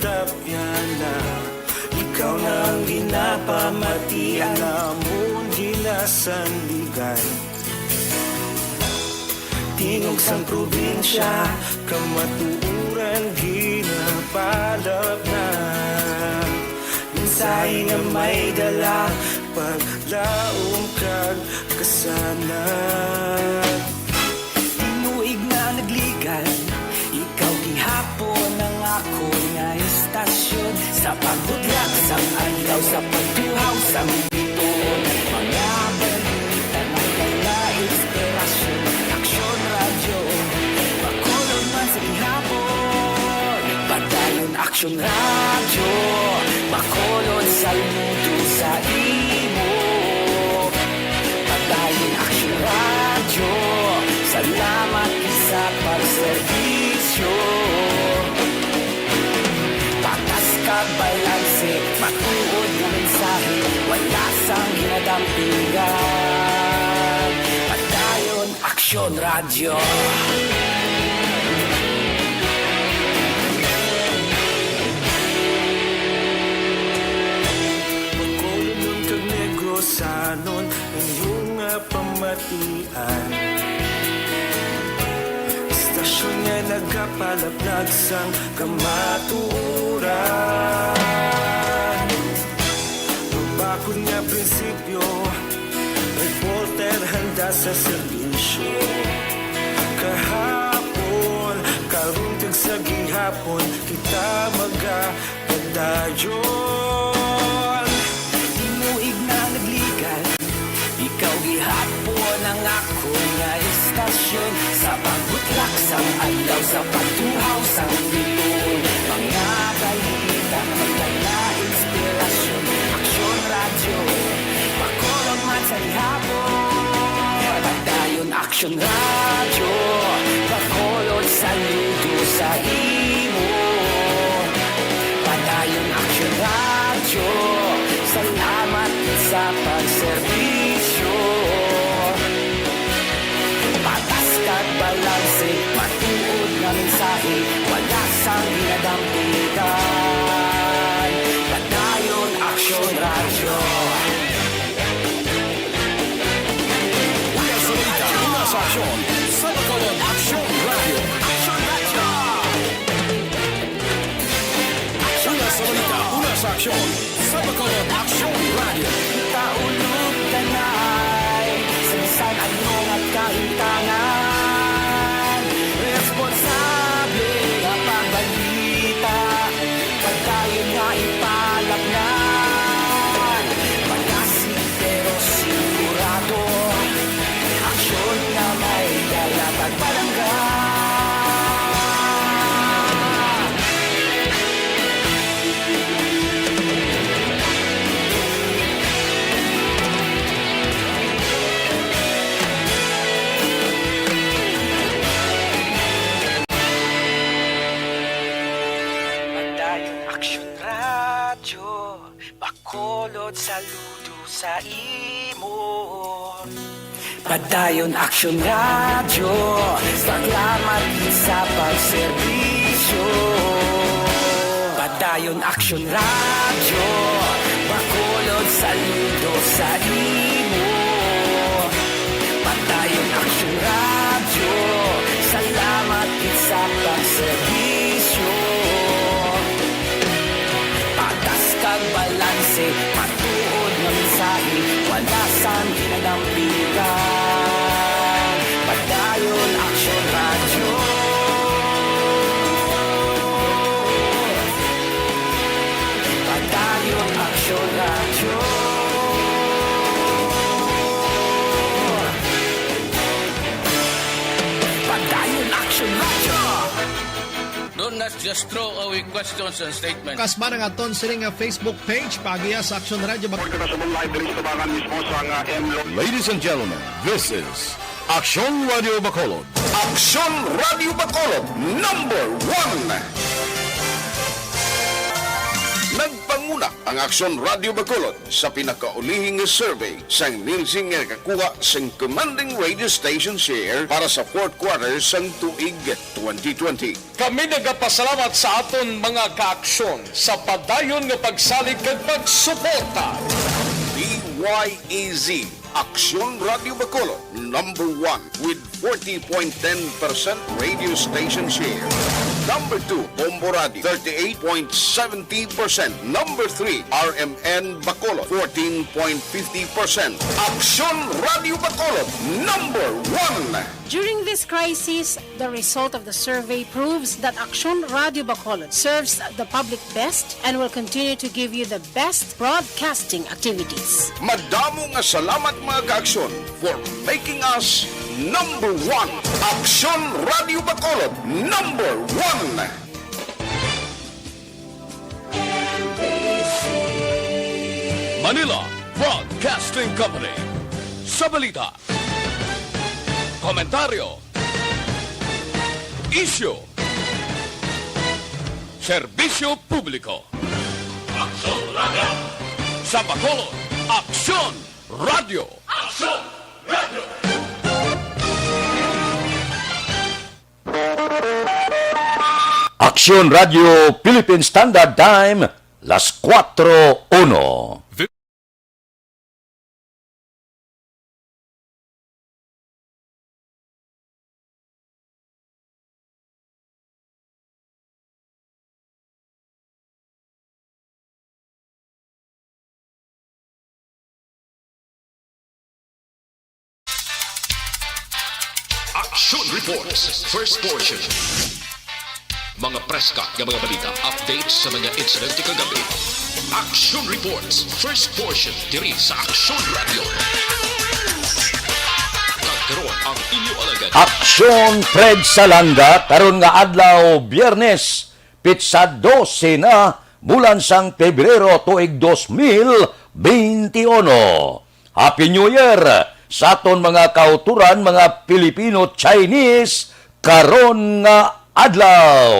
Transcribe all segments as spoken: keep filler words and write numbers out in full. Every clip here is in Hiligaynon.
Tapyana, ikaw na ang ginapamatian, amon ginasandigan. Tingog sang probinsya, kamatuoran ginapalapna. Mensahe nga may dala, paglaom kag kasanag. Tinuig na nagligan, ikaw gihapon ang akon nga istasyon. Sa pagbutlak sang adlaw, sa pagtuhaw sang bituon, mga balita nga may inspirasyon. Aksyon Radyo, Bacolod man sa gihapon. Padayon Aksyon Radyo, Bacolod, saludo sa imo. Padayon Aksyon Radyo, salamat sa pagserbisyo. Patas kag balanse, matuod nga mensahe, wala sang ginadampingan. Padayon Aksyon Radyo. Bacolodon kag Negrosanon, inyo nga pamatian. Istasyon nga nagapalaplag sang kamatuoran. Mabakod nga prinsipyo, reporter handa sa serbisyo. Kahapon, karon, kag sa gihapon, kita magapadayon. Tinuig na nagligan, ikaw gihapon ang akon nga istasyon. Sa pagbutlak sang adlaw, sa pagtuhaw sang bituon, mga balita, may dala inspirasyon. Aksyon Radyo, Bacolod man sa gihapon. Padayon Aksyon Radyo, Bacolod, saludo sa imo. Padayon Aksyon Radyo, salamat sa pagserbisyo. Patas kag balanse, matuod nga mensahe, wala sang ginadampigan. Padayon Aksyon Radyo. Una sa balita, una sa aksyon, sa Bacolod Aksyon Radyo. Una sa balita, una sa aksyon, sa Bacolod Aksyon Radyo. Kita ulog kanay, sa bisan ano nga kahintangan, responsable nga pagbalita, pagdayon nga ipalapnan, malasig pero sigurado, aksyon nga may dala kag palangga. Padayon Aksyon Radyo, Bacolod, saludo sa imo. Padayon Aksyon Radyo, salamat sa pagserbisyo. Padayon Aksyon Radyo, Bacolod, saludo sa imo. Padayon Aksyon Radyo, salamat sa pagserbisyo. Patas kag balanse, matuod nga mensahe, wala sang ginadampigan. Padayon Aksyon Radyo. Padayon Aksyon Radyo. Padayon Aksyon Radyo. Do not just throw away questions and statements. Kasba na nga aton sini nga Facebook page, paagiha sa Aksyon Radyo Bacolod. Report na sa live diri sa tubangan mismo sa nga M Lo- Ladies and gentlemen, this is Aksyon Radyo Bacolod. Aksyon Radyo Bacolod, number one. Nagpang- Una ang Aksyon Radio Bacolod sa pinakaulihing nga survey sang Nielsen nga nakakuha sang commanding radio station share para sa fourth quarter sang tuig twenty twenty. Kami nagapasalamat sa aton mga kaaksyon sa padayon nga pagsalig kag pagsuporta. D Y A Z, Aksyon Radio Bacolod, number one with forty point ten percent radio station share. Number two, Bombo Radio, thirty-eight point seventy percent. Number three, R M N Bacolod, fourteen point fifty percent. Aksyon Radio Bacolod, number one. During this crisis, the result of the survey proves that Aksyon Radio Bacolod serves the public best and will continue to give you the best broadcasting activities. Madamo nga salamat, mga kaaksyon, for making us number one. Aksyon Radio Bacolod, number one. Manila Broadcasting Company. Sa balita, komentaryo, isyu, serbisyo publiko. Aksyon Radio. Sa Bacolod, Aksyon Radio. Aksyon Radio. Aksyon Radio Philippine Standard Time, las cuatro uno. Action Reports, first portion. Mga preska nga mga balita, updates sa mga insidente kagabi. Action Reports, first portion, diri sa Action Radio. Kag karon ang inyo alagad. Aksyon Fred Salanga, karon nga adlaw, Biyernes, pitsa dose na, bulan sang Pebrero, tuig dos mil beinti uno. Happy New Year sa aton mga kauturan, mga Pilipino-Chinese, karon nga adlaw.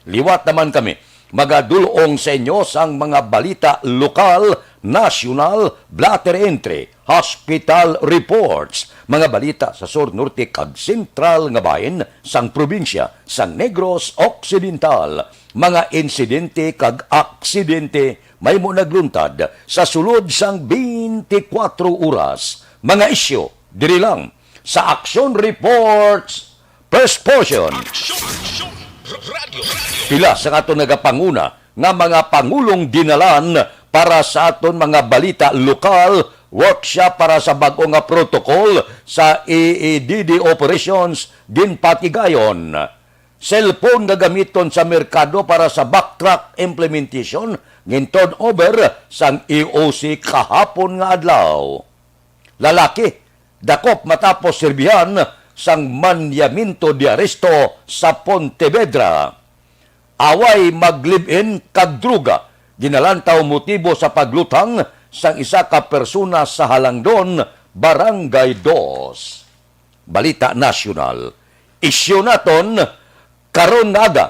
Liwat naman kami magadul-ong sa inyo sang mga balita lokal, nasyonal, blotter entry, hospital reports, mga balita sa sur, norte, kag sentral nga bahin sang probinsya sang Negros Occidental, mga insidente kag aksidente mahimo nagluntad sa sulod sang twenty-four oras, mga isyu diri lang sa Action Reports First Portion. Action, Action, Radio, Radio. Pila sa aton nagapanguna nga mga pangulong dinalan para sa aton mga balita lokal, workshop para sa bag-o nga protocol sa E E D D operations, ginpatigayon. Cellphone nga gamiton sa merkado para sa backtrack implementation, gin-turn over sang E O C kahapon nga adlaw. Lalaki dakop matapos serbihan sang mandaminto de aresto sa Pontevedra. Away mag-live-in kag droga, ginalantaw motibo sa pagluthang sang isa ka persona sa Halangdon, Barangay Dos. Balita nasyonal. Isyu naton karon nga aga.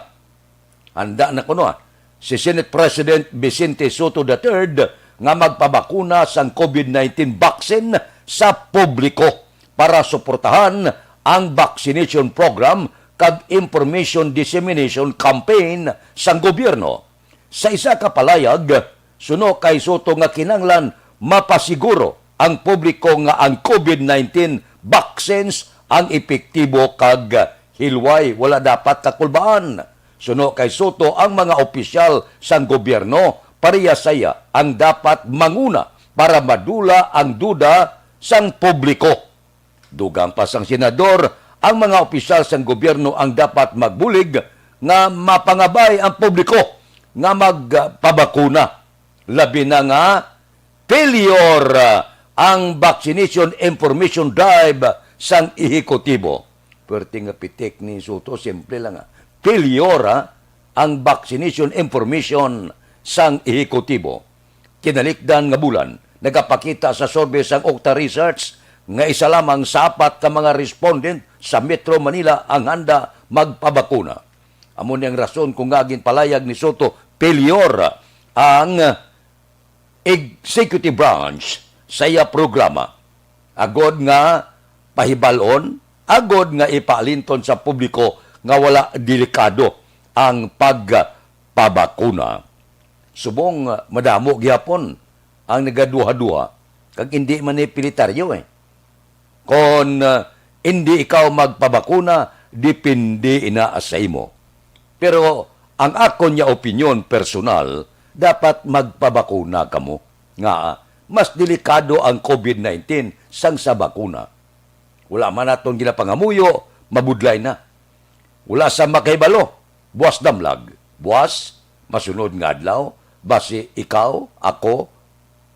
Handa na kuno, ah, si Senate President Vicente Sotto the third nga magpabakuna sang COVID nineteen vaccine sa publiko para suportahan ang vaccination program kag information dissemination campaign sang gobyerno. Sa isa ka palayag, suno kay Sotto nga kinahanglan mapasiguro ang publiko nga ang COVID nineteen vaccines ang epektibo kag hilway, wala dapat kakulbaan. Suno kay Sotto, ang mga opisyal sang gobyerno pareha sa iya ang dapat manguna para madula ang duda sang publiko. Dugang pa sang senador, ang mga opisyal sang gobyerno ang dapat magbulig nga mapangabay ang publiko nga magpabakuna, labi na nga failure ang vaccination information drive sang ehekutibo. Pwerte nga pitik ni Sotto, simple lang, ah. Failure, ah, ang vaccination information sang ehekutibo. Tinalikdan nga bulan, nagapakita sa survey sang Okta Research nga isa lamang sa apat ka mga respondent sa Metro Manila ang handa magpabakuna. Amo ni ang rason kung nga ginpalayag ni Sotto, failure ang executive branch sa iya programa, agod nga pahibalon, agod nga ipaalinton sa publiko nga wala delikado ang pagpabakuna. Subong, ah, madamo gihapon ang nagaduha-duha, kag indi man ni pilitaryo, eh. Kon, ah, indi ikaw magpabakuna, depende ina sa imo. Pero ang akon nga opinyon personal, dapat magpabakuna kamo. Nga mas delikado ang covid nineteen sang sa bakuna. Wala man naton ginapangamuyo, mabudlay na. Wala sa makahibalo, buas damlag, buas, masunod nga adlaw, basi ikaw, ako,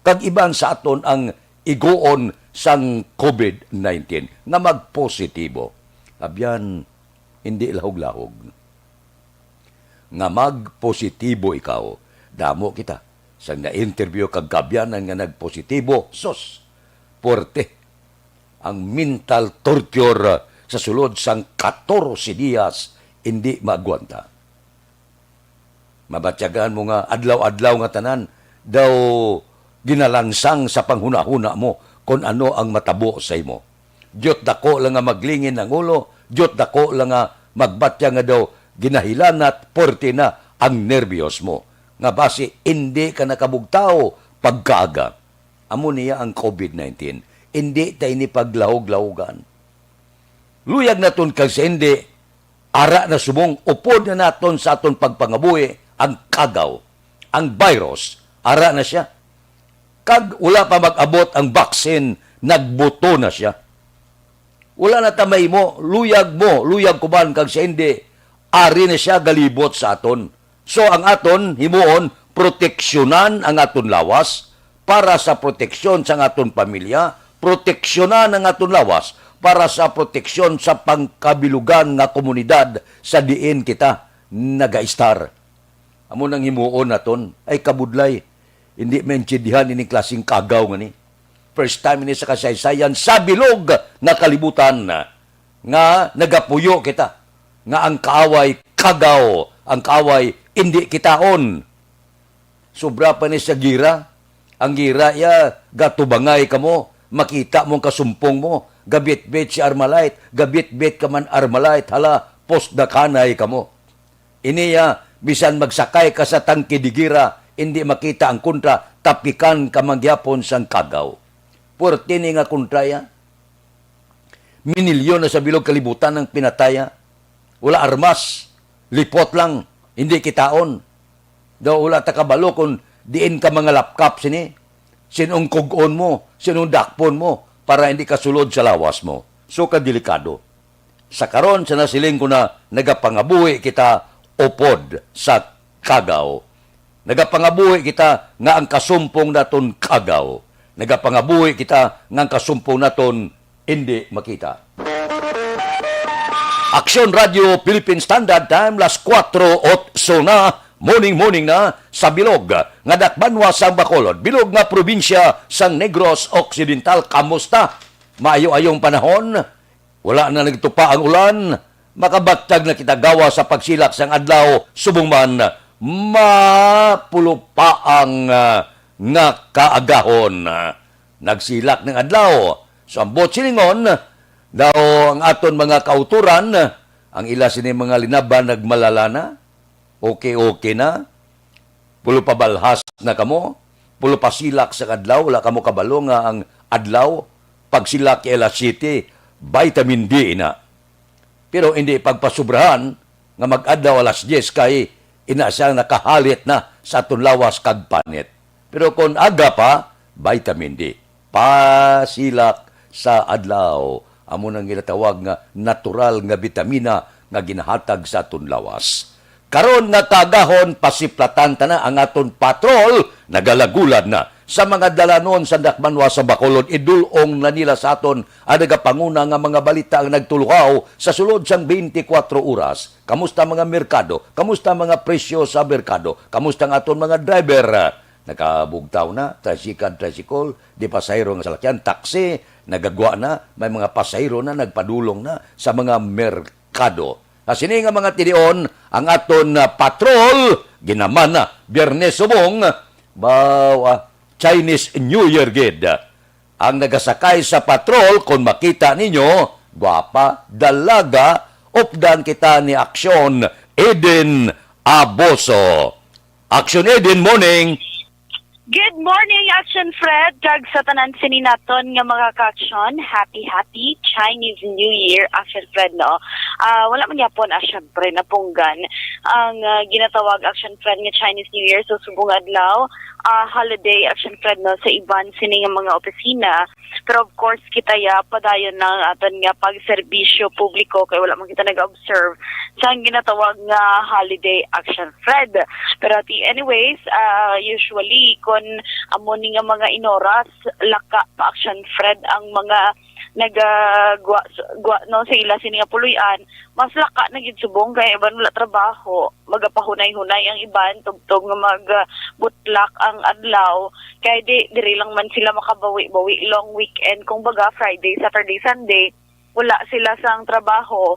kag iban sa aton ang iguon sang covid nineteen nga magpositibo. Abyan, hindi lahog-lahog. Nga magpositibo ikaw, damo kita. Sang na-interview kag kaabyanan nga nagpositibo, sus, puwerte ang mental torture sa sulod sang katorse diyas, hindi maagwanta. Mabatyagan mo nga adlaw-adlaw nga tanan daw ginalansang sa panghunahuna mo kon ano ang matabo sa imo. Diyot dako lang nga maglingin ang ulo, diyot dako lang nga magbatya nga daw ginahilanat, porte na ang nerbiyos mo, nga basi indi ka nakabugtaw pagkaaga. Amo niya ang covid nineteen. Indi ta ini paglahog-lahogan. Luyag naton kag sa indi, ara na subong, upod na naton sa aton pagpangabuhi ang kagaw, ang virus, ara na siya. Kag wala pa mag-abot ang vaccine, nagbuto na siya. Wala na ta mahimo, luyag mo, luyag ko man, kag sa indi, ari na siya galibot sa aton. So, ang aton himuon, proteksyonan ang aton lawas para sa proteksyon sang aton pamilya, proteksyonan ang aton lawas para sa proteksyon sa pangkabilugan nga komunidad sa diin kita nagaistar. Amo nang himuon naton. Ay, kabudlay, hindi maintindihan ining klaseng kagaw nga ni. First time ini sa kasaysayan sa bilog nga kalibutan nga nagapuyo kita nga ang kaaway kagaw, ang kaaway indi kitaon. Sobra pa ni sa gira. Ang gira, iya, gatubangay kamo, makita mo ang kasumpong mo, gabitbit si Armalite, gabitbit ka man, Armalite, hala, posdakanay kamo. Ini, ah, bisan magsakay ka sa tangke de gira, indi makita ang kontra, tapikan ka man gihapon sang kagaw. Puwerte ni nga kontra, ya. Minilyon na sa bilog kalibutan ang pinataya. Wala armas, lipot lang, hindi kitaon. Daw wala ta kabalo kung diin ka mangalapkap sini. Sinong kug-on mo, sinong dakpon mo, para hindi ka sulod sa lawas mo. So ka delikado. Sa karon, sa nasiling ko na, nagapangabuhi kita upod sa kagaw. Nagapangabuhi kita nga ang kasumpong naton kagaw. Nagapangabuhi kita nga ang kasumpong naton indi makita. Aksyon Radio Philippine Standard Time, las kuwatro otso na, morning, morning na, sa bilog nga dakbanwa sang Bacolod, bilog nga probinsya sang Negros Occidental. Kamusta? Maayo-ayong panahon? Wala na nagtupa ang ulan, makabatyag na kita gawas sa pagsilak sang adlaw, subong man mapulupaang, ah, nga kaagahon. Nagsilak ng adlaw. So, ang buot silingon, daw ang aton mga kauturan, ang ila sini mga linaban nagmalala na, okay-okay na, pulo pabalhas na kamo, pulo pasilak sa adlaw, wala kamo kabalo nga ang adlaw, pagsilak kay alas siyete, vitamin D ina. Pero hindi pagpasubrahan nga mag-adlaw alas diyes kay ina siya nakahalit na sa aton lawas kag panit. Pero kon aga pa, vitamin D. Pasilak sa adlaw. Amo nang ginatawag nga natural nga bitamina nga ginahatag sa aton lawas. Karon nga kaagahon, pasiplatan ta na ang aton patrol, nagalagulad na. Sa mga dalanon sa dakbanwa sa Bacolod, idul-ong na nila sa aton ang nagapanguna nga mga balita ang nagtuluhaw sa sulod sang twenty-four oras. Kamusta mga merkado? Kamusta mga presyo sa merkado? Kamusta ang aton mga driver? Nakabugtaw na, tricycle, tricycle, di pasahero nga salakyan, taxi, nagagwa na, may mga pasahero na, nagpadulong na sa mga merkado. Sa sini nga mga tinion, ang aton, ah, patrol, Ginaman na, Biyernes subong, baw, ah, Chinese New Year gid. Ang nagasakay sa patrol, kon makita ninyo, gwapa, dalaga, updan kita ni Aksyon Eden Aboso. Aksyon Eden, morning. Good morning, Action Fred, kag sa tanan sini naton nga mga ka-aksyon. Happy, happy Chinese New Year, Action Fred, no? Ah, wala man gyapon, ah, syempre, napunggan ang, ah, ginatawag, Action Fred, nga Chinese New Year. So, subong adlaw, ah, holiday, Action Fred, no, sa iban sini nga mga opisina. Pero of course, kita ya padayon na ang aton nga pagserbisyo publiko kay wala man kita nag-observe sang ginatawag nga holiday, Action Fred. Pero ti, anyways, ah, usually, kon amo ni nga mga inoras, laka pa, Action Fred, ang mga nagagwa, gwa, no, sa ila sini nga puloy-an, mas laka na gid subong kay iban wala trabaho, magapahunay-hunay ang iban, tubtob nga magbutlak ang adlaw, kay di, diri lang man sila makabawi-bawi, long weekend, kung baga, Friday, Saturday, Sunday, wala sila sang trabaho,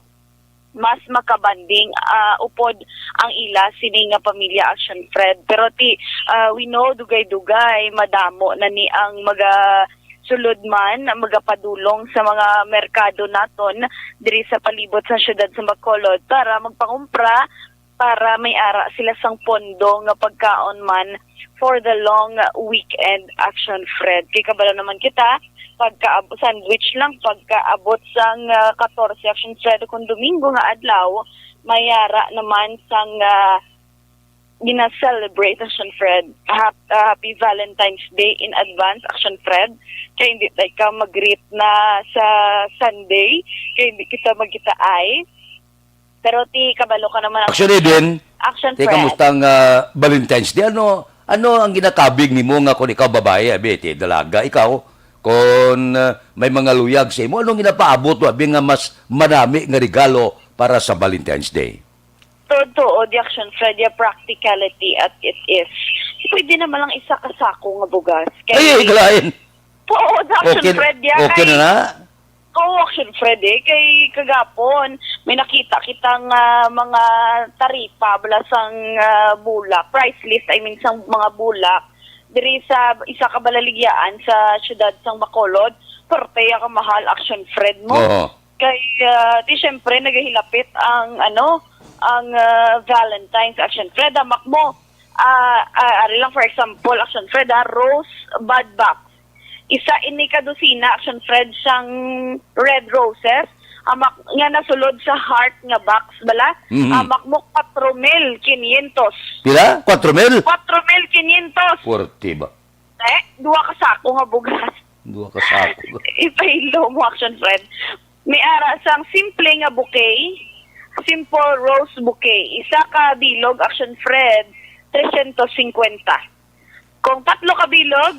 mas makabanding, ah, upod ang ila sini nga pamilya, Action Fred. Pero ti, ah, we know, dugay-dugay, madamo na ni ang magasulod man, magapadulong sa mga merkado naton diri sa palibot sa siyudad sa Bacolod para magpangumpra, para may ara sila sang pondo nga pagkaon man for the long weekend, Action Fred. Kay kabalo naman kita, pagkaab-, sandwich lang, pagkaabot sang, ah, katorse, Action Fred, kung Domingo nga adlaw, may ara naman sang, ah, gina-celebrate, Action Fred. Hap-, ah, happy Valentine's Day in advance, Action Fred. Kay hindi tayo ka mag-greet na sa Sunday, kay hindi kita magkita ay. Pero ti kabalo ka naman ang Action Eden, Action ti Fred. Kamusta ang, ah, Valentine's Day? Ano, ano ang ginakabig nimo nga kung ikaw babae, abi, ti dalaga ikaw, kung, ah, may mga luyag sa imo, anong ginapaabot mo, abi, nga mas manami nga regalo para sa Valentine's Day? Totoo, the Action Fred, the practicality at it is. Pwede naman lang isa ka sako nga bugas. Ay, ay, kalain. Oo, the Action Okay, Fred, yeah, okay kay na na? Oo, Action Fred, eh. Kay kagapon, may nakita kitang, ah, mga taripa, bala sang, ah, bulak, price list, I mean, sang mga bulak, diri sa isa ka balaligyaan sa siyudad sang Bacolod, perte ya ka mahal, Action Fred, mo. Oo. Kay, ah, ti, syempre, nagahilapit ang, ano, ang, ah, Valentine's, Action Fred, hamak mo. Ah, ah, ari lang, for example, Action Fred, ah, rose bud box. Isa ini ka dosina, Action Fred, sang red roses, hamak nga nasulod sa heart nga box, bala. Mhm. Hamak mo, kwatro mil kinyentos. Pila? Kwatro mil? Kwatro mil kinyentos. Forte ba? Eh, duha ka sako nga bugas. Duha ka sako. Ipahilo mo, Action Fred. May ara sang simple nga bouquet, simple rose bouquet. Isa ka bilog, Action Fred, trescientos cincuenta. Kung tatlo ka bilog,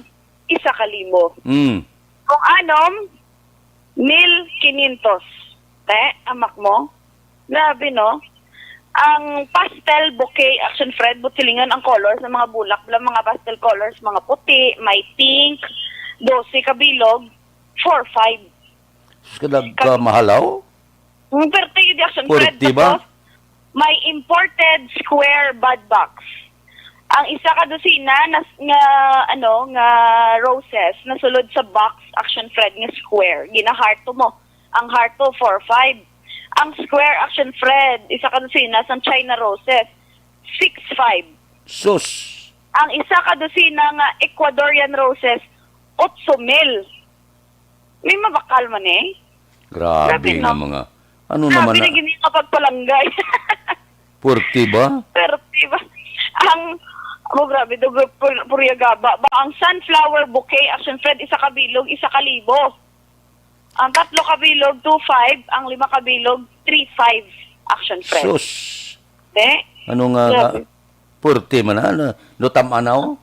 isa ka libo. Mm. Kung anom, mil quinientos. Te, hamak mo? Grabe, no? Ang pastel bouquet, Action Fred, buot silingan ang colors ng mga bulak, bala, mga pastel colors, mga puti, may pink, dose ka bilog, four five. Sus, kadag ka mahalaw? Ang perte yun, Action Fred. Forty ba? Tapos, may imported square bud box. Ang isa ka dosina na, nga, ano, nga roses, nasulod sa box, Action Fred, nga square. Gina-heart to mo. Ang heart to, four five. Ang square, Action Fred, isa ka dosina sang China roses, six five. Sus! Ang isa ka dosina nga Ecuadorian roses, otso mil. May mabakal man, eh. Grabe, grabe, nga no? Mga, ano naman na gini nga pagpalanggay. Purti ba? Purti ba? Ang, oh, grabe, do, pur-, purya gaba. Ba, ang sunflower bouquet, Action Fred, isa ka bilog, isa ka libo. Ang tatlo ka bilog, two five. Ang lima ka bilog, three five, Action Fred. Sus. Di? Ano nga, grabe. Purti man na, no, no, tam-anaw?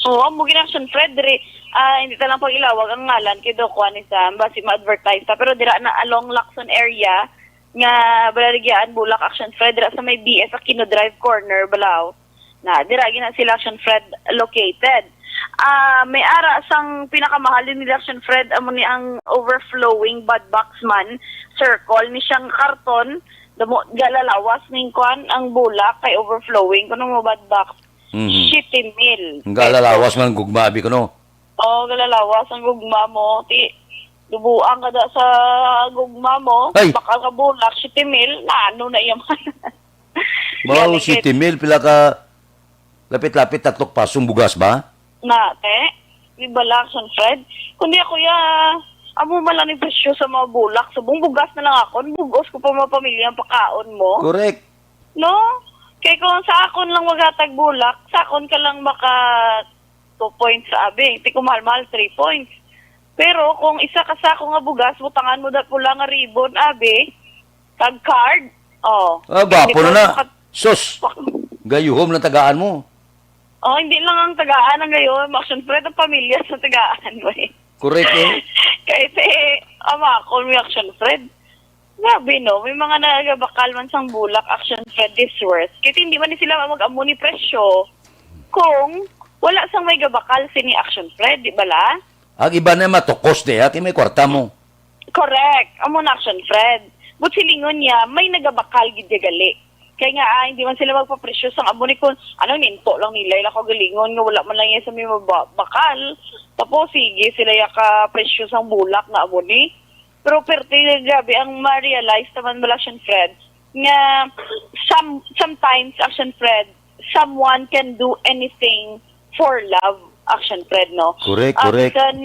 Oo, amo gid, Action Fred, diri, ah, hindi ta lang pag-ilawag ang ngalan kay do kuan ni Sam, basi ma-advertise ta. Pero dira na along Lacson area, nga balaligyaan, bulak, Action Fred, dira sa may B S Aquino Drive corner, Balao. Na, dira gina sila, Action Fred, located. Ah, may ara sang pinakamahal din nila, Action Fred, amo ni ang overflowing bud box man, circle ni siyang karton, Damo, galalawas ning kwan, ang bulak kay overflowing. Kuno mo bad box, Mhm. siyete mil Ang galalawas man ang gugma, abi ko, no? Oo, galalawas ang gugma mo. Ti, dubuang ka da sa gugma mo, Ay! bakal ka bulak, siyete mil, na ano na iya man. Mao, Galing kay siyete mil, pila ka, lapit-lapit, tatlok pasong bugas ba? Na, te? Di ba lang, Son Fred? Kundi ako, ya, amo man lang ni presyo sa mga bulak. Subong bugas na lang ako. Bugos ko pa mga pamilya ang pakaon mo. Correct. No? Kay kung sa akon lang maghatag bulak, sa akon ka lang maka two points, abi. Ti ko mahal-mahal, three points. Pero kung isa ka sako nga bugas, butangan mo da pula nga ribbon, abi, kag card, oh. Ah, gwapo Hindi na ko na. makat- Sus! Pak- Gayuhom na tagaan mo. Oh, hindi lang ang tagaan ang gayon, Action Fred, ang pamilya sa tagaan mo eh. Correct, eh. Kay si ama ko, may Action Fred. Grabe, no? May mga nagabakal man sang bulak, Action Fred, this worth. Kaya hindi man ni sila mag-amo ni presyo kung wala sang may gabakal sini Action Fred, di ba la? Ang iba na matukos di, ha? Kay may kwarta mo. Correct. Amo na, Action Fred. But silingon niya, may nagabakal gid ya gali. Kaya nga, ah, hindi man sila magpapresyo sang amo ni kun anong ninto lang nila, ila ko galingon nga wala man lang iya sa may maba-, bakal. Tapos, sige sila ya ka presyo sang bulak na amo ni. Pero perte, grabe, ang ma-realize naman mo, Action Fred, nga some, sometimes, Action Fred, someone can do anything for love, Action Fred, no? Correct, Ah, correct. Bisan,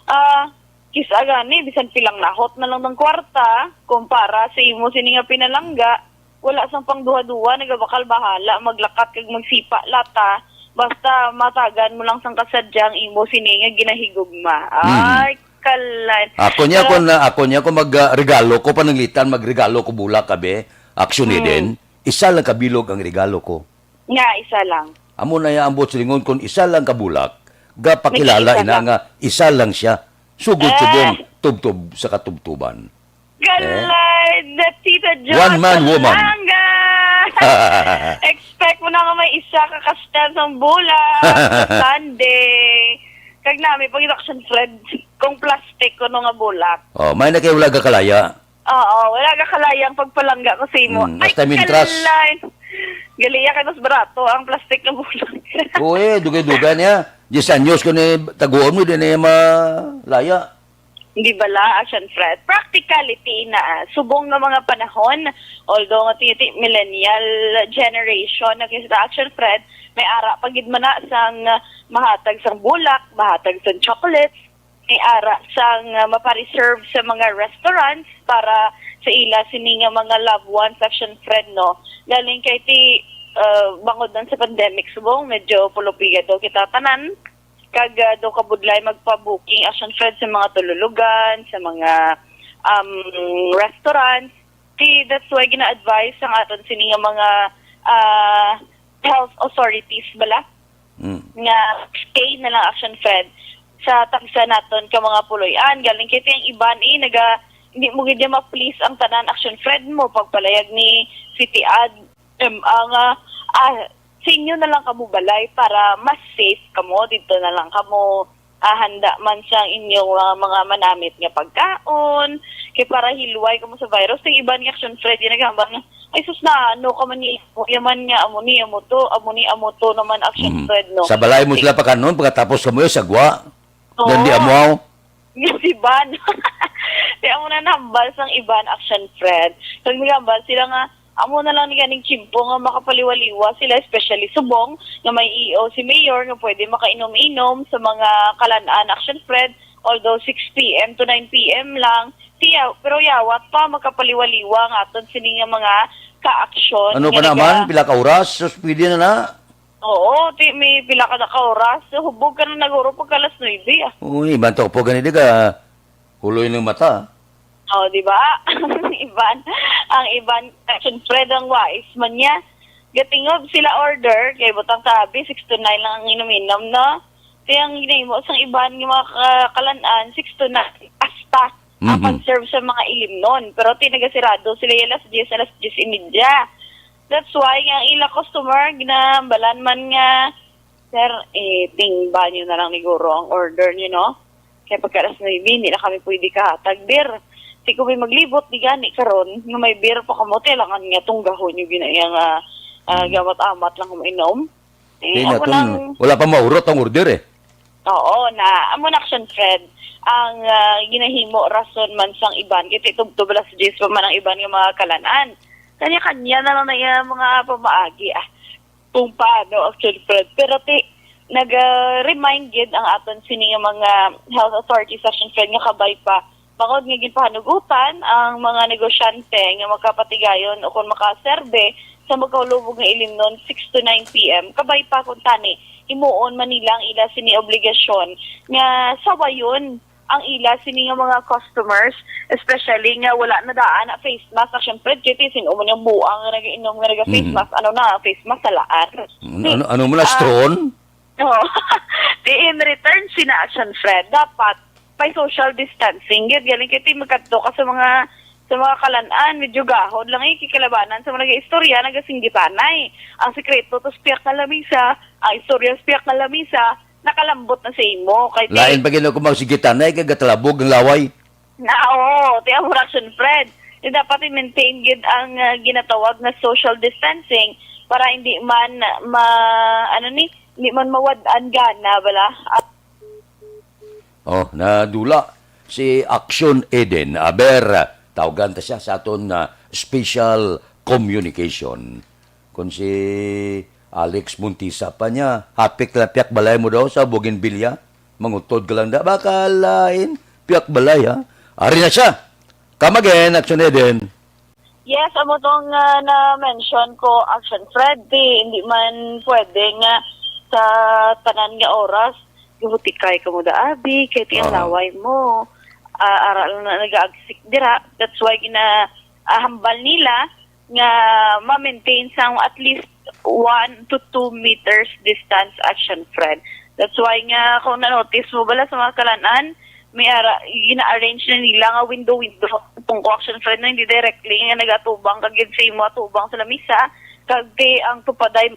ah, kisa gani, bisan pilang nahot na lang ng kwarta, kumpara sa imo sini nga pinalangga, wala sang pangduha-duha, nagabakal bahala, maglakat kag magsipa lata, basta matagan mo lang sang kasadya ang imo sini nga ginahigugma. Hmm. Ay, kalay. Ako niya Pero kung, ako niya kung mag, ah, regalo ko, pananglitan, magregalo ko bulak, kabe, aksyon Hmm. din. Isa lang kabilog ang regalo ko. Nga, isa lang. Amo na ya ang buot silingon, kung isa lang ka bulak, gapakilala Nag-iisa ina lang. nga isa lang siya. Sugod Ah. subong, tubtob sa katubtuban. Kalay, the Tita Jo One man sa woman. Pampanga. Expect mo na nga may isa ka kastan sang bulak sa Sunday. Kag na, may pag-induction thread kung plastic, kuno nga bulak. Oh, may na kay wala ka kalaya. Oo, wala ka kalayang pagpalangga ko sa imo. Mm, Ay, basta mintras. Kalay. Galiya kay mas barato ang plastic nga bulak. Oo, eh, dugay-dugay niya. Diyes anyos ko ni taguon mo, di na niya malaya. Di bala, Action Fred? Practicality na, ah. Subong nga mga panahon, although nga ti-, ti-, millennial generation na kita, Action Fred, may ara pa gid man na sang, ah, mahatag sang bulak, mahatag sang chocolates, may ara sang, ah, mapareserve sa mga restaurants para sa ila sini nga mga loved ones, Action Fred, no? Galing kay ti, ah, bangod lang sa pandemic, subong medyo pulupiga daw kita tanan. Kag, ah, daw kabudlay magpa-booking, Action Fred, sa mga tululugan, sa mga, um, restaurants. Ti, that's why gina-advise ang aton sini nga mga, ah, health authorities bala Mm. nga stay na lang, Action Fred, sa tagsa naton ka mga puloy-an. Galing kay ti ang iban, eh, naga-, hindi mo gid niya ma-please ang tanan, Action Fred, mo pagpalayag ni City Ad M A nga, ah, sa inyo na lang kamo balay para mas safe kamo. Dito na lang kamo, ah, handa man sa inyong, ah, mga manamit nga pagkaon, kay para hilway kamo sa virus. Ang iban nga, Action Fred, yung naghambal nga, "Ay, sus na, ano ka man ni, yaman nga, amo ni, amo to, amo ni, amo to naman, Action Mm. Fred, no?" Sa balay mo Ti- sila pakanon, pagkatapos kamo yung sagwa. Oo. Gandi amo. Nga si Van. Kaya mo na nahambal sang iban, Action Fred. Kag nagambal sila nga, amo na lang ni ganing tiyempo nga makapaliwaliwa sila, especially subong nga may E O si Mayor nga pwede makainom-inom sa mga kalan-an, Action Fred, although six P M to nine P M lang. Siya, pero yawat pa, makapaliwaliwa nga aton sini nga mga ka-aksyon Ano nga pa naman? naga- Pila ka oras? Sus, pwede na na. Oo, ti, may pila ka na ka oras. Hubog ka na naguro pagka alas nuebe, ah. Oo, iban to po gani di ka huloy ng mata. Oh, di ba? Ang iban, ang iban, Action Fred, ang wais man niya. Gatingob sila order, kay butang tabi, six to nine lang ang inom-inom, no? Kaya ang ginahimo sang iban nga mga ka-, kalan-an, six to nine, hasta ang Mhm. pag-serve sa mga ilimnon. Pero ti nagasirado sila yung alas diyes, alas diyes y media. That's why nga ang ila customer, ginahambalan man nga, "Sir, eh, ting banyo na lang niguro ang order niyo, no? Kaya pagka alas nuebe, hindi na kami pwede kahatag, bir." Di ko may maglibot, di gani karon, nga may beer pa kamo, kailangan nga tunggahon yung ginaya nga, ah, gamat-amat lang kamo inom. Eh, Kaya ako naton, lang wala pa maurot ang order eh. Oo, na, amo na, Action Fred, ang, ah, ginahimo rason man sang iban, kay tubtob alas diyes pa man ang iban nga mga kalan-an. Kanya-kanya na lang na iya mga pamaagi, ah, kung paano, Action Fred. Pero ti, nag-remind gid ang aton sini nga mga health authorities, Action Fred, nga kabay pa, bangod nga ginpahanugutan ang mga negosyante nga makapatigayon o kung makaserbe sa magkaulubog nga ilimnon, six to nine p m, kabay pa kung tani himuon man nila ang ila sini obligasyon nga sawayon ang ila sini nga mga customers, especially nga wala na daan na face mask. Action Fred, kay ti, sin-o man yung buang nga nag-inom nga naga-face Mhm. mask, ano na, face mask sa laar. Ano, ano mo na, Ah, straw? Oo. Di, in return, sina, Action Fred, dapat may social distancing. Gid, galing kay ti, magkadto ka sa mga, sa mga kalan-an, medyo gahod lang eh, kikalabanan sa mga nag-istorya, nagasinggitanay. Ang sikreto, tos piyak na lamisa, ang istorya, piyak na lamisa, nakalambot na sa imo. Kay ti, Lain pa gid ako magsigitanay, kay gatalabog ang laway. Na, oo, ti, amo ra, Action Fred. Ti, dapat i-maintain gid ang, ah, ginatawag na social distancing para hindi man ma-, ano ni, hindi man mawad-an gana, bala. At Oh, nadula si Action Eden. Aber, tawgan ta siya sa aton, ah, special communication. Kung si Alex Montisa pa niya, hapik lang piyak balay mo daw sa Bougainvillea. Mangutod ka lang da, baka lain, piyak balay, ha? Ari na siya. Come again, Action Eden. Yes, amo tong, ah, na-mention ko, Action Fred, di, hindi man pwede nga sa tanan nga oras, guhutikay ka mo da, abi, kay ti ang Oo. laway mo. Ah, ara lang na nag-aagsik dira. That's why gina, ah, hambal nila nga ma-maintain sang at least one to two meters distance, Action Fred. That's why nga kung na-notice mo bala sa mga kalan-an, may ara, gina-arrange na nila nga window-window. Kung ko, Action Fred, na hindi directly nga nagatubang ka gid sa imo, atubang sa lamisa, kag ti ang tupaday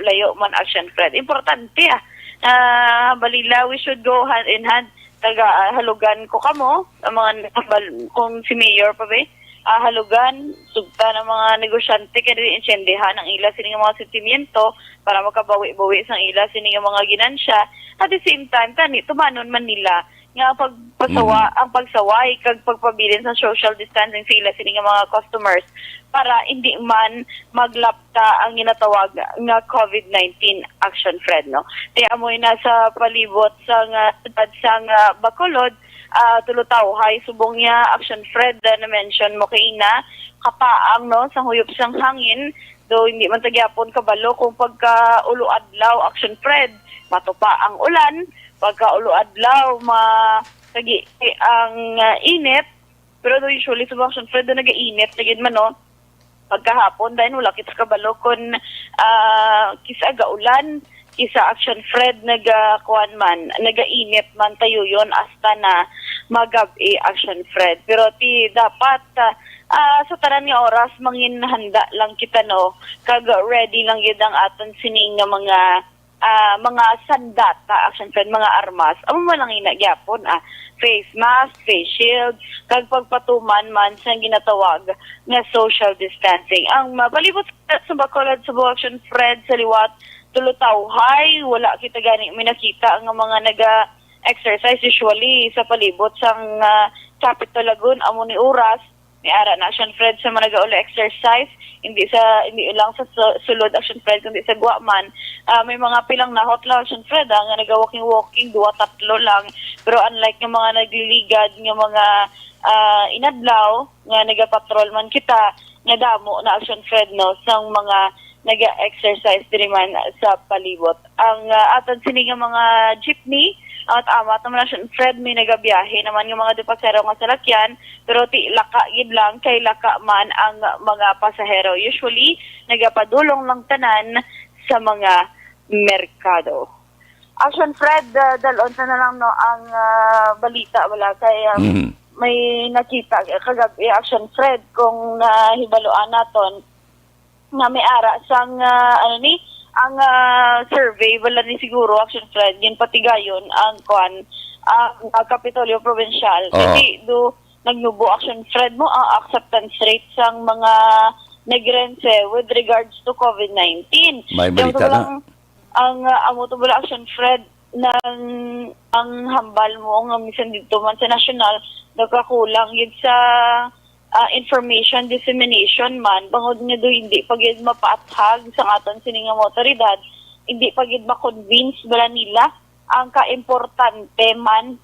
layo man, Action Fred. Importante, ah. Ah, balila, we should go hand in hand. Taga, ah, halugan ko kamo, ang mga nakabal-, kung si Mayor pa ba, ah, halugan, sugta ng mga negosyante, kaya din intindihan ang ila sini nga mga sentimiento para makabawi-bawi sang ila sini nga mga ginansya. At the same time, tani, tumanon man nila nga ang pagpasawa, Mhm. ang pagsaway kag pagpabilin sa social distancing sa ila sini nga mga customers para hindi man maglapta ang ginatawag nga covid nineteen, Action Fred, no? Ti amoy na sa palibot sa nga siyudad sa nga Bacolod, ah, Tulutawhay, subong niya, Action Fred, ah, na-mention mo kaina, kapaang, no, sang huyop sang hangin, do hindi man ta gyapon kabalo kung pagka ulo adlaw, Action Fred, matupa ang ulan, pagka ulo adlaw, ma-, tagi ang, ah, init, pero do usually sa Action Fred, do nagainit na gid man, no? Pagkahapon, dahil wala kita kabalo kung, ah, kisa gaulan, kisa, Action Fred, naga, kuwan man, nagainit man tayo yon hasta na magabi, Action Fred. Pero ti dapat, ah, ah, sa tanan nga oras, mangin handa lang kita, no? Kag ready lang gid ang aton sining nga mga, ah, mga sandata, Action Fred, mga armas. Amo man lang ina gyapon, ah, face mask, face shield, kag pagpatuman man sa ginatawag nga social distancing. Ang mapalibot sa, sa Bacolod, sa Action Fred, sa liwat, Tulutawhay, wala kita gani may nakita nga mga naga-exercise usually sa palibot sang, ah, Capitol Lagoon. Amo ni oras, may ara na, Action Fred, sa mga nagauli exercise, hindi sa, hindi lang sa su-, sulod, Action Fred, kundi sa guwa man. Ah, may mga pilang nahot lang, Action Fred, ah, nga naga-walking-walking, duwa, tatlo lang. Pero unlike nga mga nagliligad nga mga, ah, inadlaw, nga nagapatrol man kita, nga damo na, Action Fred, no, sang mga naga-exercise diri man sa palibot. Ang, ah, aton sini nga mga jeepney, at amat naman, Action Fred, may nagabiyahe naman nga mga dupasero nga salakyan, pero ti laka gid lang kay laka man ang mga pasahero. Usually, nagapadulong lang tanan sa mga merkado. Action Fred, ah, dalon ta na lang, no, ang, ah, balita, wala kay, ah, Mhm. may nakita kagabi, Action Fred, kung nahibaluan naton nga may ara sang, ah, ano ni, ang, ah, survey, wala ni siguro, Action Fred, ginpatigayon ang, kwan, ang, ah, Kapitolyo Provincial. Oo. Hindi do nagnubo, Action Fred, mo ang acceptance rate sang mga Negrense with regards to COVID nineteen. May Kaya balita amo to na. Lang, ang, ah, amo to bala, Action Fred, nang ang hambal mo nga minsan dito man sa national, nagkakulang gid sa, ah, information dissemination man, bangod nga do hindi pa gid mapaathag sa aton sini nga mga awtoridad, hindi pa gid ma-convince bala nila ang kaimportante man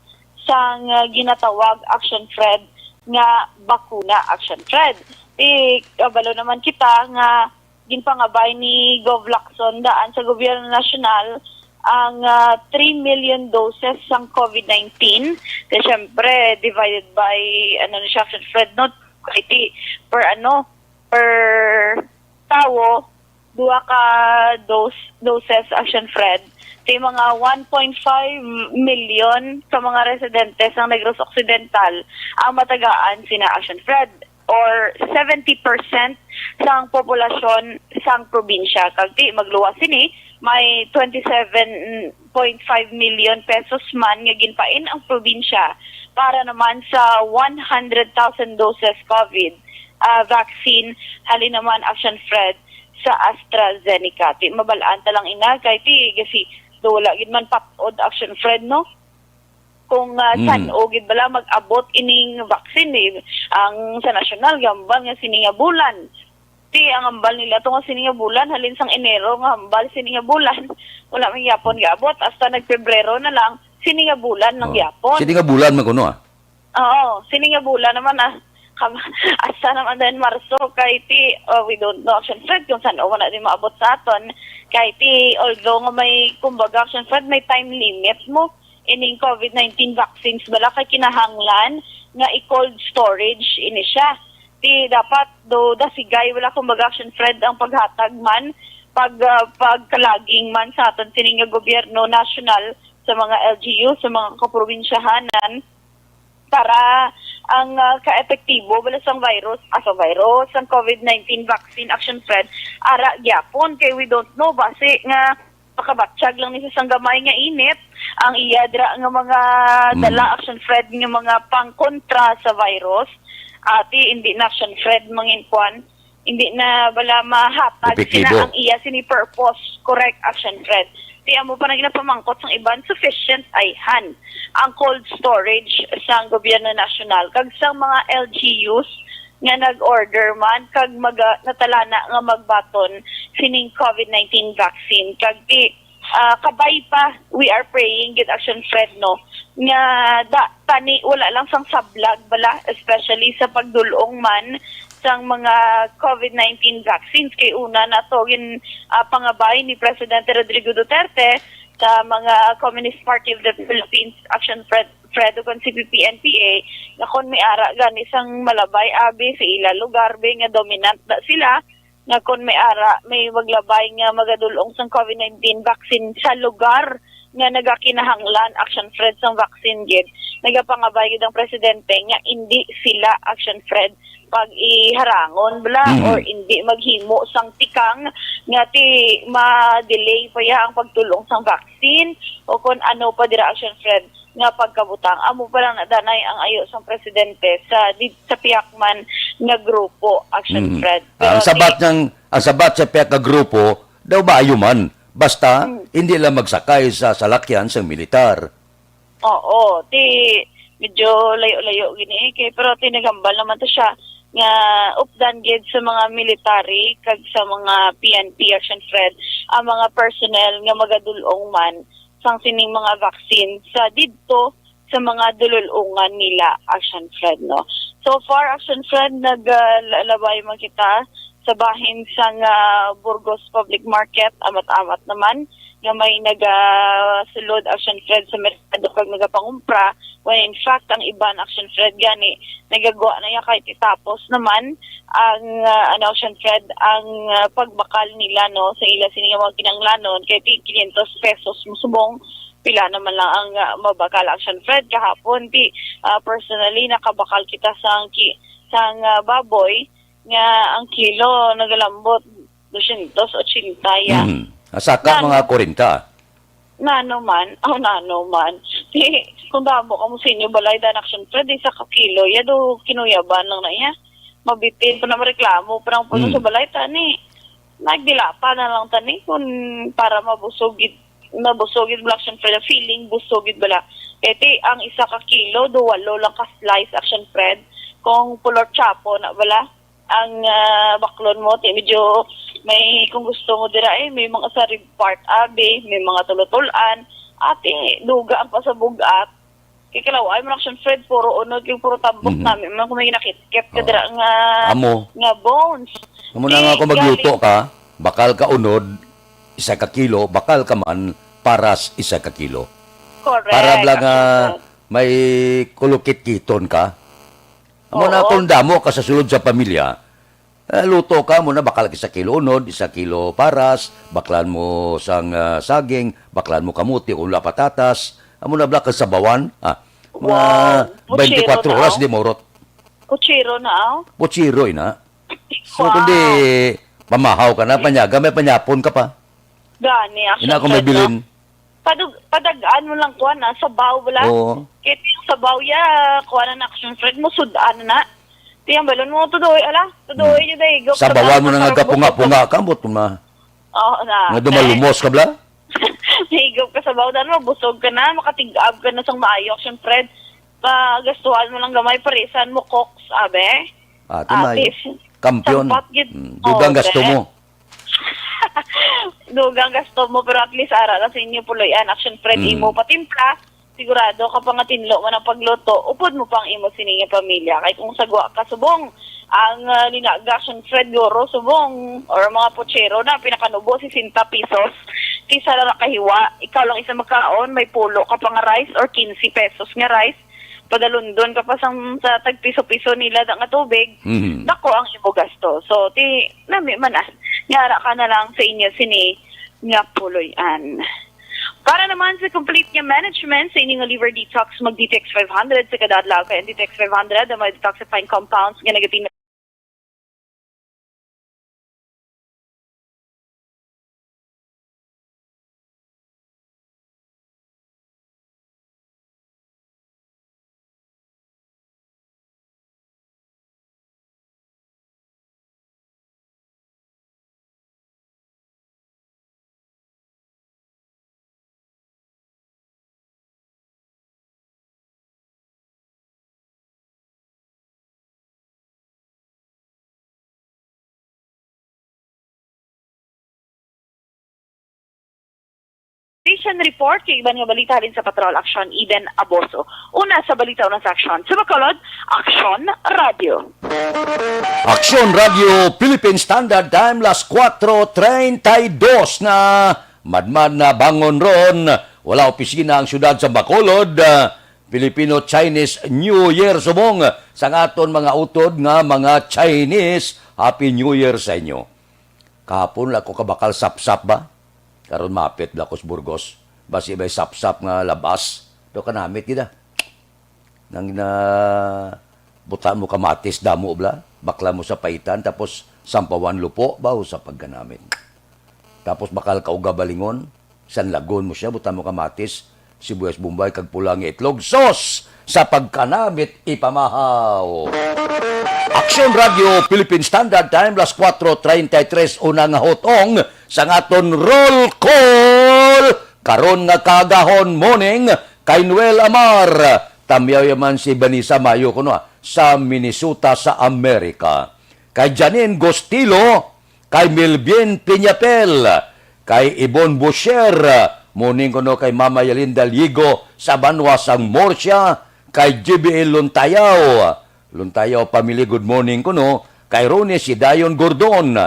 sang, ah, ginatawag, Action Fred, nga bakuna, Action Fred. Di, kabalo naman kita nga ginpangabay ni Gov Lacson daan sa gobyerno nasyonal ang, ah, three million doses sang COVID nineteen. Kaya syempre, divided by, ano na siya, Action Fred, no? Kay ti, per ano, per tawo, duha ka dose, doses, Action Fred. Ti mga one point five million ka mga residente sang Negros Occidental ang matagaan sina, Action Fred, or seventy percent sang populasyon sang probinsya. Kag ti magluwas sini, may twenty-seven point five million pesos man nga ginpain ang probinsya para naman sa one hundred thousand doses COVID, ah, vaccine, halin naman, Action Fred, sa AstraZeneca. Ti mabal-an ta lang ina, kay ti kasi do wala gid man patod, Action Fred, no? Kung, ah, Mm. San-o gid bala mag-abot ining vaccine, eh. Ang sa nasyonal, gambal nga sini nga bulan. Ti ang hambal nila to nga sini nga bulan, halin sang Enero nga hambal sini nga bulan, wala man gyapon gaabot. Hasta nagpebrero na lang, sini nga bulan lang Oh. Gyapon. Sini nga bulan man kuno, ah. Oo, sini nga bulan naman, ah. Kam-, hasta naman din Marso, kay ti, uh, we don't know, Action Fred, kung san-o man na din maabot sa aton. Kay ti, although nga may, kumbaga, Action Fred, may time limit mo ining COVID nineteen vaccines bala, kay kinahanglan nga i-cold storage ini siya. Ti dapat do dasigay, wala, kumbaga, Action Fred, ang paghatag man, pag, ah, pagkalaging man sa aton sini nga gobyerno nasyonal sa mga L G U, sa mga kaprobinsyahanan, para ang, ah, kaepektibo bala sang virus, ah, sa virus, ang COVID nineteen vaccine, Action Fred, ara gyapon, kay we don't know, basi nga makabatyag lang ni sa sang gamay nga init ang iya dira nga mga Mm. dala, Action Fred, nga mga pangkontra sa virus. Ati, hindi na, Action Fred, mangin kwan, hindi na bala mahatag Epektibo. Sina ang iya sini purpose. Correct, Action Fred. Ti amo pa na ginapamangkot sang iban, sufficient ayhan ang cold storage sang gobyerno nasyonal kag sang mga L G Us nga nag-order man kag maga-, natalana nga magbaton sining COVID nineteen vaccine. Kag ti, ah, kabay pa, we are praying gid, Action Fred, no, nga da, tani wala lang sang sablag bala, especially sa pagdul-ong man sang mga COVID nineteen vaccines. Kay una na to gin, ah, pangabay ni Presidente Rodrigo Duterte sa mga Communist Party of the Philippines, Action Fred, Fred, ug ang C P P N P A, nga kon may ara gani sang malabay abi sa ila lugar, be, nga dominant na sila, nga kon may ara, may maglabay nga magadul-ong sang COVID nineteen vaccine sa lugar nga nagakinahanglan, Action Fred, sang vaccine gid. Nagapangabay gid ang presidente nga indi sila, Action Fred, pag-iharangon bala Mm. or indi maghimo sang tikang nga ti ma-delay pa ya ang pagdul-ong sang vaccine o kon ano pa dira, Action Fred, nga pagkabutang. Amo pa lang na danay ang ayo sang presidente sa di, sa pihak man nga grupo, Action Mm. Fred. Ang Pero sabat ti niyang, ang sabat sa pihak nga grupo, daw maayo man. Basta, Mm. hindi lang magsakay sa salakyan sang militar. Oo, ti medyo layo-layo gini, kay pero tinagambal naman to siya nga updan gid sa mga military kag sa mga P N P, Action Fred, ang mga personnel nga magadul-ong man sang sining mga vaccine sa didto sa mga dulul-ongan nila, Action Fred, no. So far, Action Fred, nag, ah, la-, labay man kita sa bahin sang, ah, Burgos Public Market, amat-amat naman nga may nagasulod, Action Fred, sa merkado kag nagapangumpra. When in fact, ang iban, Action Fred, gani nagagwa na ya kay ti tapos naman ang, ah, ano, Action Fred, ang, ah, pagbakal nila, no, sa ila sini nga mga kinahanglanon, kay ti quinientos pesos mo subong, pila naman lang ang, ah, mabakal, Action Fred. Kahapon, ti, ah, personally, nakabakal kita sang ki-, sang, ah, baboy nga ang kilo nagalambot dosyentos ochenta ya. Mhm. Saka Nan- mga kwarenta. Nano man, oh, nano man. Ti, kung damo ka mo sa inyo balay, dan action, pwede sa kakilo, ya do kinuyaban lang na iya. Mabitin pa na mareklamo pa ng puno Hmm. sa balay, tani. Nagdilapa na lang tani kung para mabusog gid, mabusog gid bala, action, pwede feeling busog gid bala. Kaya ti, ang isa ka kilo, do walo lang ka slice, action, friend. Kung pulot chapo na bala, ang, ah, baklon mo, ti medyo may, kung gusto mo dira, eh, may mga sa rib part, abi, may mga tulutulan, ati, duga ang pasabugat. Kay kalaw-ay mo na, action, friend, puro unod, kay puro tambok Mhm. namin. Man, kung may nakit-kit ka Oo. dira nga, Amo. nga bones. Amo na Ti, nga kung magluto gali- ka, bakal ka unod, isa ka kilo, bakal ka man, paras, isa ka kilo. Correct, Para bala nga action, friend. may kulukit-kiton ka. Amo na Oo. kung damo ka sa sulod sa pamilya, eh, luto ka mo na, bakal ka isa kilo unod, isa kilo paras, baklan mo sang, ah, saging, baklan mo kamuti, kung wala patatas, amo na bala ka sabawan, ah, mga Wow. Putsero twenty-four na, oras, oh. di maurot. Putsero na, oh. Putsero, ina. So, Wow. kundi pamahaw ka na, panyaga, may panyapon ka pa. Gani, action, Ina, kung may friend, no? bilin. Padug-, padagaan mo lang, kuwan, ah, sabaw, wala? Oo. Kaya yung sabaw, ya, kuwan na, action, friend, mo, sudan na. Tiyang balon mo, tudoy, ala, tudoy, Hmm. yun, day, go, Sabawan mo na nga gapunga-punga ka, but ma-, Oo na. nga dumalumos ka, bla? Higop ka sabaw, dan mo, busog ka na, makatig-ab ka na sang maayo, action, friend. Pagastuhan mo lang gamay, parisan mo, cooks, abe. Ate, may Ate, kampiyon. sampat gid. Hmm, dugang Oo, gasto be. mo. Dugang gasto mo, pero at least ara lang sa inyo puloy-an, action, friend, Mm. imo patimpla. Sigurado ka pa nga tinlo man ang pagluto, upod mo pa ang imo sini nga pamilya. Kay kung sagwa ka subong, ang, ah, linaga, action, friend, guro, subong, or mga putsero na, pinakanubo, sesenta pesos. Kisa lang nakahiwa, ikaw lang isa magkaon, may pulo ka pa nga rice or quince pesos nga rice, padalundon ka pa sang, sa tagpiso-piso nila da nga tubig, Mhm. dako ang imo gasto. So, ti, nami man, ah, niara ka na lang sa inyo sini nga puloy-an. Para naman sa complete nga management sa inyo nga liver detox, mag D T X five hundred sa kada adlaw, kay ang D T X five hundred ang may detoxifying compounds nga nagatin- Station report kay iban nga balita halin sa Patrol Action, Eden Aboso. Una sa balita, una sa aksyon. Sa Bacolod, Aksyon Radio. Aksyon Radio Philippine Standard Time, las cuatro treinta y dos na. Madman na bangon ron, wala opisina ang siyudad sa Bacolod. Ah, Filipino-Chinese New Year subong sang aton mga utod nga mga Chinese. Happy New Year sa inyo. Kahapon lang ko kabakal sapsap ba? Karon mapit lang ko sa Burgos. Basi may sapsap nga labas. Pero kanamit gid, ah. Nang na-, buta mo kamatis, damo bala. Bakla mo sa paitan, tapos sampawan lupo, ba, sa pagkanamit. Tapos bakal ka uga balingon, sanlagon mo siya, buta mo kamatis, sibuyas Bombay, kag pula nga itlog. Sos! Sa pagkanamit, ipamahaw. Aksyon Radio Philippine Standard Time, las cuatro treinta y tres, una nga hutong sang aton roll call. Karon nga kaagahon, morning kay Noel Amar. Tamyaw yaman si Vanessa Mayo kuno, ah, sa Minnesota sa Amerika. Kay Janine Gostilo, kay Melvin Piñapel, kay Ibon Boucher, morning kuno kay Mama Yalinda Ligo sa banwa sang Murcia, kay G B L Luntayaw, Luntayaw family, good morning kuno, kay Ronnie Sidayon Gordon,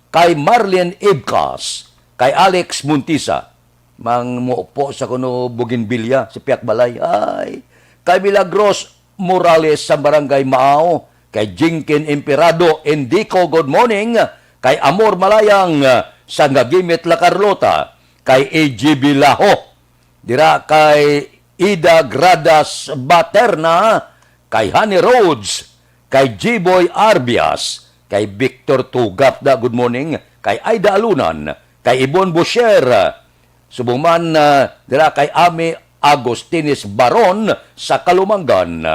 kay Marlene Ibcas, kay Alex Montisa, Mang muupo sa kuno bougainvillea sa piyak balay. Ay, kay Milagros Morales sa Barangay Maao, kay Jinkin Emperado, Indico, good morning, kay Amor Malayang, ah, sa Ngagimit, La Carlota, kay A G B Laho, dira kay Ida Gradas Baterna, kay Honey Rhodes, kay G-Boy Arbias, kay Victor Tugap da, good morning, kay Aida Alunan, kay Ibon Bosher, subong man, ah, dira kay Ami Agustines Baron sa Kalumangan.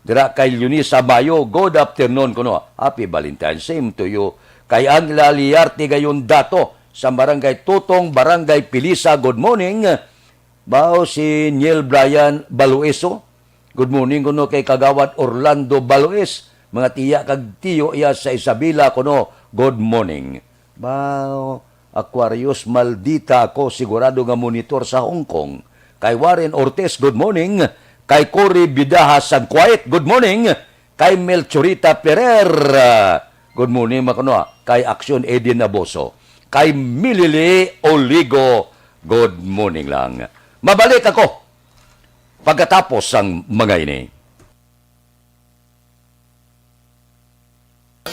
Dira kay Leonisa Bayo, good afternoon kuno. Happy Valentine's, same to you. Kay Angela Liarte gayon dato sa Barangay Tutong, Barangay Pilisa, good morning. Bao si Neil Brian Balueso, good morning kuno kay Kagawad Orlando Balues, mga tiya kag tiyo iya sa Isabela kuno, good morning. Bao, Aquarius, maldita ako, sigurado nga monitor sa Hong Kong. Kay Warren Ortiz, good morning. Kay Cory Bidaha sang Kuwait, good morning. Kay Melchorita Ferrer, good morning, mga kuno, ah. Kay Aksyon Edin Naboso. Kay Milili Oligo, good morning lang. Mabalik ako pagkatapos sang mga ini.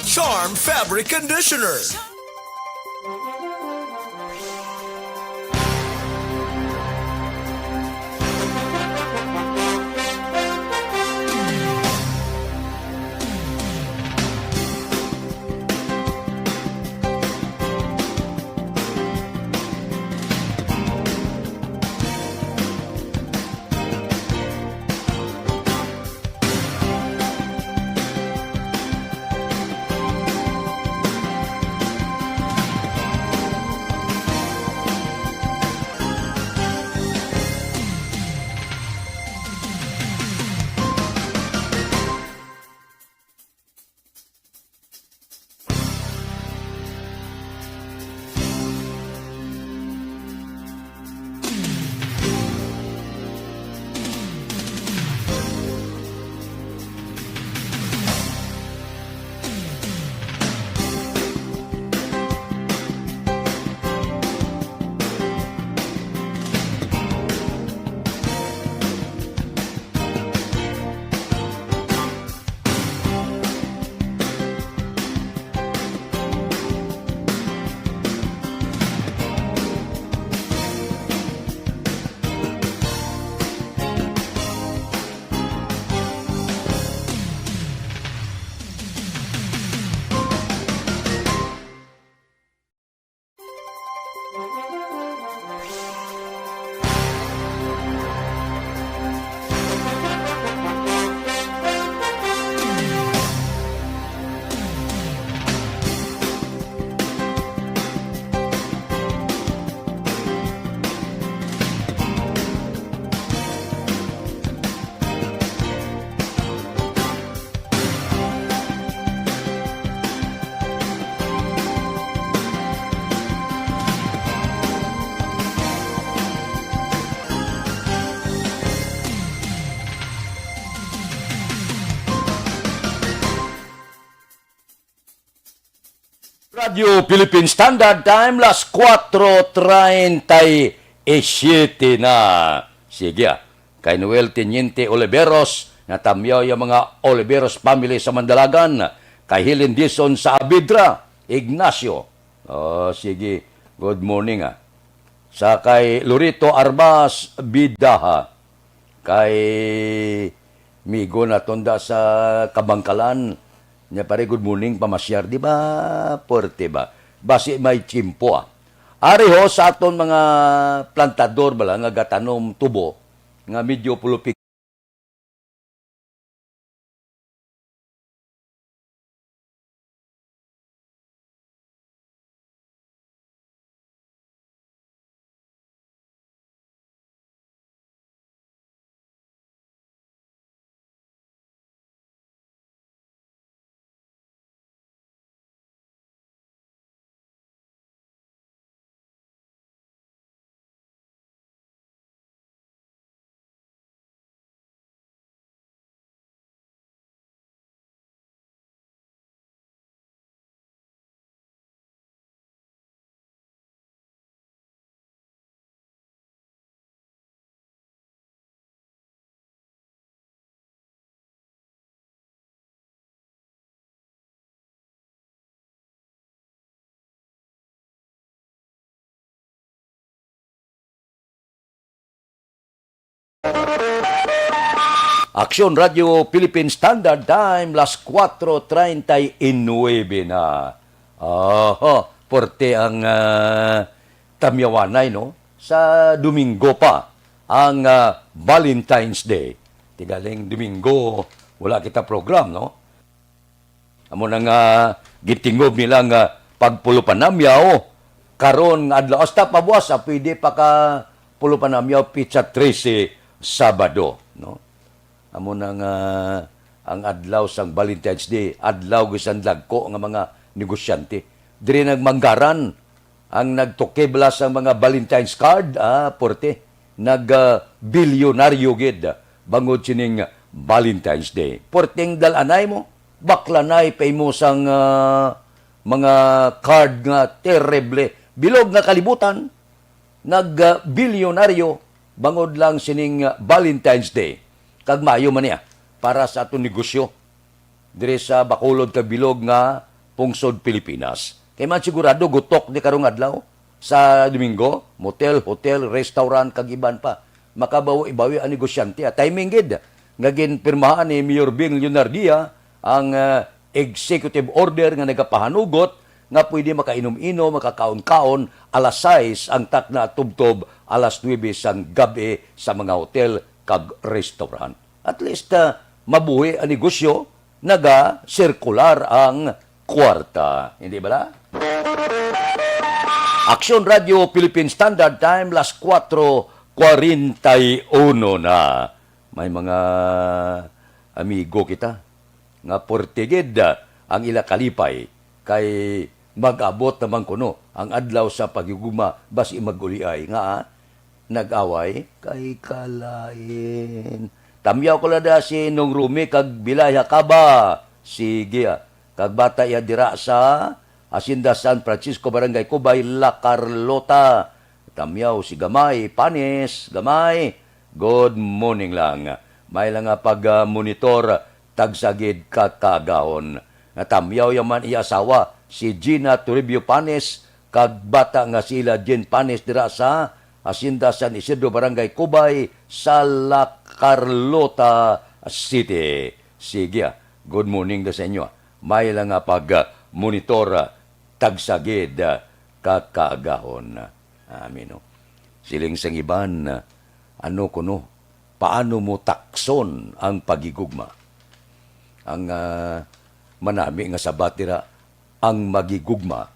Charm Fabric Conditioner. Radyo Philippine Standard Time, las kuwatro treinta y siete na. Sige, ah. Kay Noel Teniente Oliveros, natamyaw yung mga Oliveros family sa Mandalagan. Kay Helen Dizon sa Abidra, Ignacio. Oh, sige. Good morning, ah. Sa kay Lorito Arbas Bidaha. Kay migo naton da sa Kabangkalan. Nya, pare, good morning, pamasyar, di ba? Puwerte ba? Basi may tiyempo, ah. Ari ho sa aton mga plantador bala nga gatanom tubo nga medyo pulupik. Aksyon Radio Philippine Standard Time, las kuwatro treinta y nueve na. Aha, puwerte ang, ah, tamyawanay, no? Sa Domingo pa. ang, ah, Valentine's Day. Ti galing Domingo, wala kita program, no? Amo na nga gintingob nila nga pagpulopanamyaw karon nga adlaw. Hasta pa buwas, ah, pwede pa ka pulopanamyaw, pitsa trese, Sabado, no? Amo na nga ang adlaw sang Valentine's Day, adlaw gid sang dagko nga mga negosyante. Diri nagmanggaran ang nagtukib la sang mga Valentine's card, ah, porte. Nag, ah, bilyonaryo gid bangod sining Valentine's Day. Porteng dal-anay mo, baklanay pa imo sang, ah, mga card nga terrible. Bilog nga kalibutan, nag, ah, bilyonaryo bangod lang sining, ah, Valentine's Day. Kag maayo man niya para sa aton negosyo diri sa Bacolod kag bilog nga pungsod Pilipinas. Kay man sigurado gutok ni karong adlaw sa Domingo, motel, hotel, restaurant, kag iban pa. Makabawi-bawi ang negosyante. Ah, timing gid nga ginpirmahan ni Mayor Bing Leonardia ang, ah, executive order nga nagapahanugot nga pwede makainom-inom, makakaon-kaon alas sais ang takna tubtob alas nuebe sang gab-i sa mga hotel kag restaurant. At least, ah, mabuhi ang negosyo, nagasirkular ang kwarta. Hindi bala? Aksyon Radio Philippine Standard Time, las kuwatro kwarenta y uno na. May mga amigo kita nga porte gid ang ila kalipay, kay mag-abot naman kuno ang adlaw sa paghigugma, basi mag-uliay nga, ah, nag-away kay kalain. Tamyaw ko la da si Nong Rumi kag Bilay Hakaba. Sige, ah. Kag bata iya dira sa Hacienda San Francisco, Barangay Cubay, La Carlota. Tamyaw si Gamay, Panis, Gamay. Good morning lang. May lang nga pag, ah, monitor, tagsa gid ka kaagahon. Natamyaw ya man iya asawa, si Gina Toribio Panis, kag bata nga sila Jean Panis dira sa Hacienda San Isidro, Barangay Cubay, sa La Carlota City. Sige, ah. Good morning da sa inyo, ah. May lang nga pag, ah, monitor, ah, tagsa gid, ah, ka kaagahon. Amin, no? Siling sang iban, ah, ano kuno, paano mo takson ang paghigugma? Ang, ah, manami nga sabat dira, ang maghigugma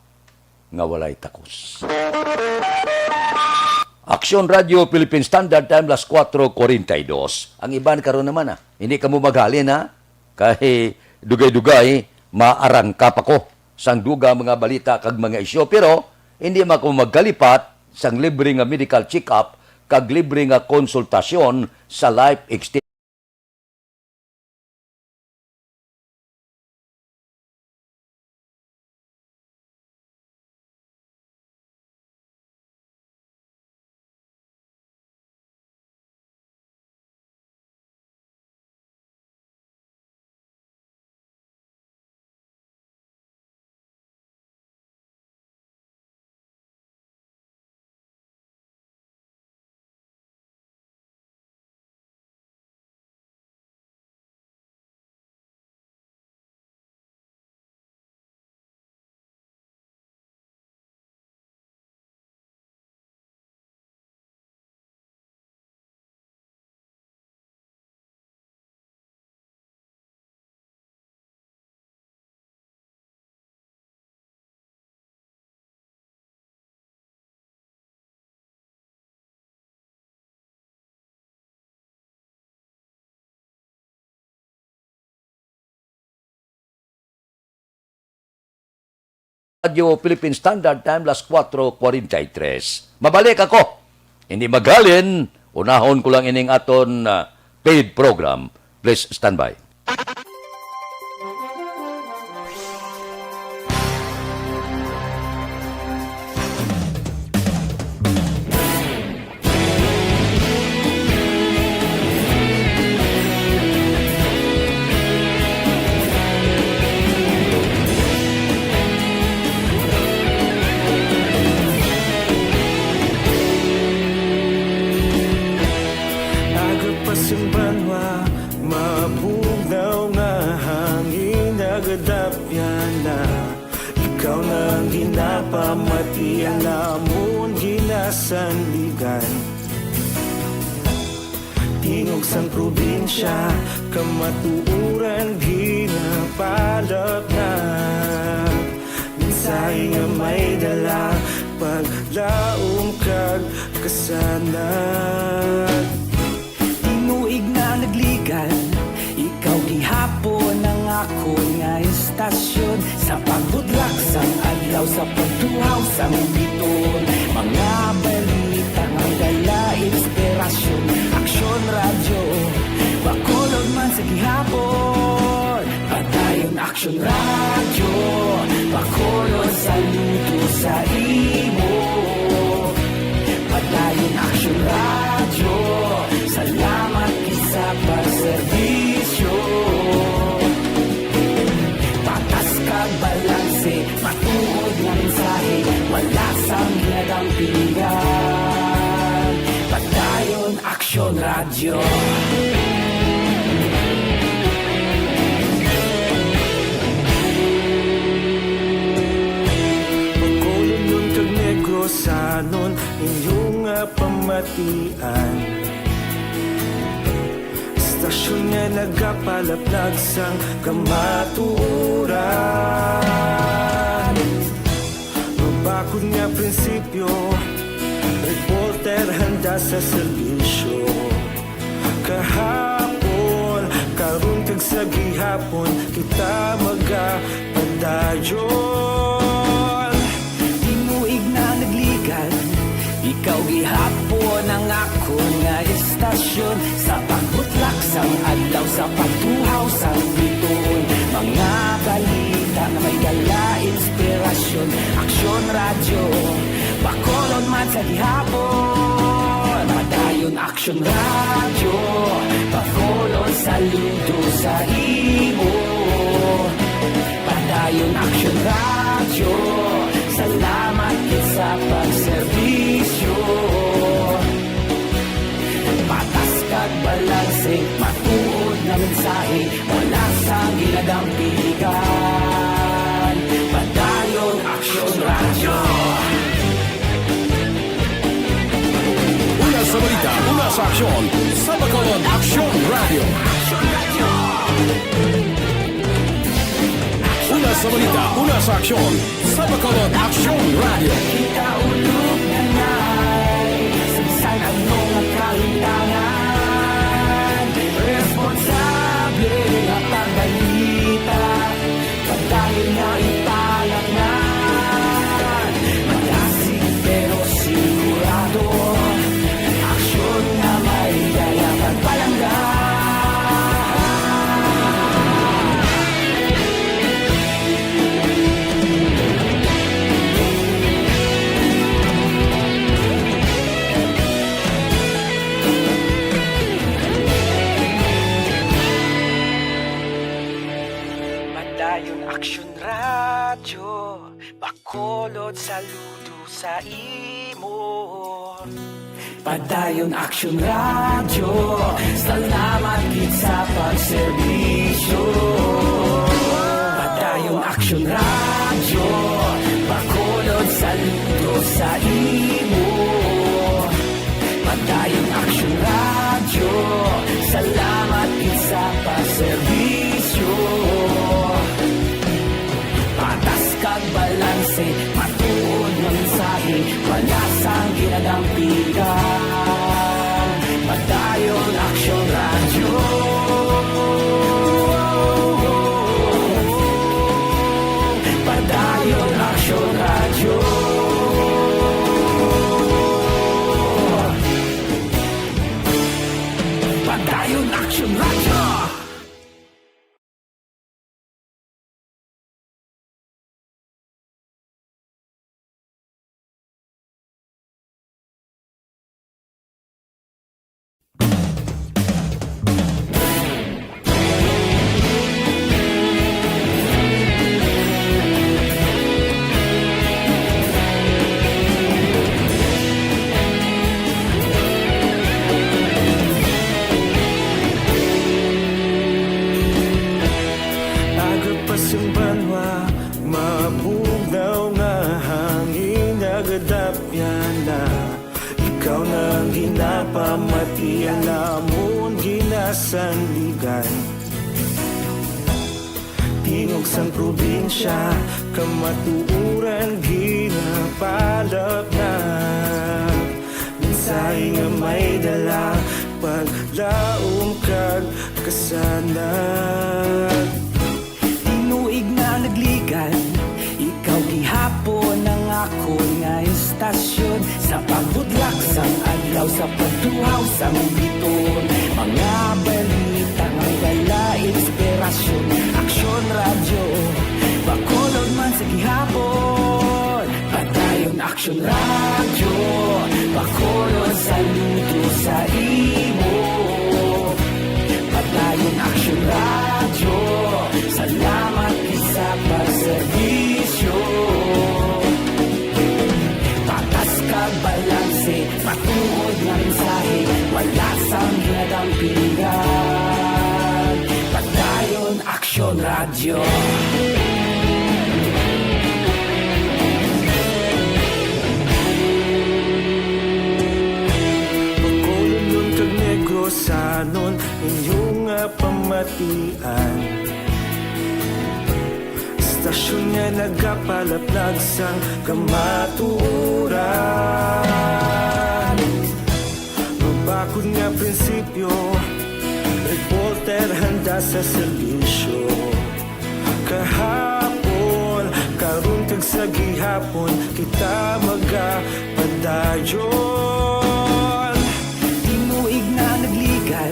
nga walay takos. Aksyon Radio Philippine Standard Time, las kuwatro kwarenta y dos. Ang iban karon naman, ah. Hindi kamo maghalin, ha? Kay dugay-dugay, maarangka pa ko sang dugang mga balita kag mga isyu. Pero hindi man ko magkalipat sang libre nga medical check-up kag libre nga konsultasyon sa Life Extension. Radyo Philippine Standard Time, las kuwatro kwarenta y tres. Mabalik ako. Hindi maghalin, unahon ko lang ining aton, ah, paid program. Please stand by. Aga pa sing banwa, mabugnaw nga hangin nagadapyan na. Ikaw na ang ginapamati, ang amon ginasandigan. Tingog sang probinsya, kamatuoran ginapalapnag. Mensahe nga may dala, paglaom kag kasanag. Tinuig nga nagligan, ikaw gihapon ang akon nga istasyon. Sa pagbudlak sang adlaw, sa pagtuhaw sang bituon, mga balita nga dala inspirasyon. Aksyon Radyo, Bacolod man sa gihapon. Padayon Aksyon Radyo, Bacolod, saludo sa imo. Padayon Aksyon Radyo, salamat gid sa pagserbisyo. Patas kag balanse, matuod nga mensahe, wala sang ginadampigan. Padayon Aksyon Radyo. Bacolodnon kag Negrosanon, inyo nga pamatian. Istasyon nga nagapalaplag sang kamatuoran. Mabakod nga prinsipyo, reporter handa sa serbisyo. Kahapon, karon kag sa gihapon, kita magapadayon. Tinuig na nagligan, ikaw gihapon ang akon nga istasyon. Sa pagbutlak sang adlaw, sa pagtuhaw sang bituon, mga balita nga may dala inspirasyon. Aksyon Radyo, Bacolod man sa gihapon. Padayon Aksyon Radyo, Bacolod, saludo sa imo. Padayon Aksyon Radyo, salamat gid sa pagserbisyo. Patas kag balanse, matuod nga mensahe, wala sang ginadampigan. Padayon Aksyon Radyo. Una sa balita, una sa aksyon, sa Bacolod Aksyon Radyo. Una sa balita, una sa aksyon, sa Bacolod Aksyon Radyo. Kita ulog na nay, sa bisan ano nga kalintangan, responsable nga pagbalita. Padayon nga ipalatnan, malasig pero sigurado. Aksyon nga may dala pagpalangga. Padayon Aksyon Radyo, Bacolod, saludo sa imo. Padayon Aksyon Radyo, salamat gid sa pagserbisyo. Padayon Aksyon Radyo, Bacolod, saludo sa imo. Padayon Aksyon Radyo, salamat gid sa pagserbisyo. Patas kag balanse, matuod nga mensahe, wala sang ginadampigan. Padayon Aksyon Radyo. Padayon Aksyon Radyo. Padayon Aksyon Radyo. namon ginasandigan. Tingog sang probinsya, kamatuoran ginapalapnag. Mensahe nga may dala, paglaom kag kasanag. Tinuig nga nagligan, ikaw gihapon ang akon nga istasyon. Sa pagbudlak sang adlaw, sa pagtuhaw sang biton, mga balita nga may dala inspirasyon. Aksyon Radyo, Bacolod man sa gihapon. Padayon Aksyon Radyo, Bacolod, saludo sa imo. Padayon Aksyon Radyo, salamat gid sa pagserbisyo. Patas kag balanse, matuod nga mensahe, wala sang ginadampigan. Padayon Aksyon Radyo. Bacolodnon kag Negrosanon, inyo nga pamatian. Istasyon nga nagapalaplag sang kamatuoran. Mabakod nga prinsipyo, reporter handa sa serbisyo. Kahapon, karon kag sa gihapon, kita magapadayon. Tinuig nga nagligan,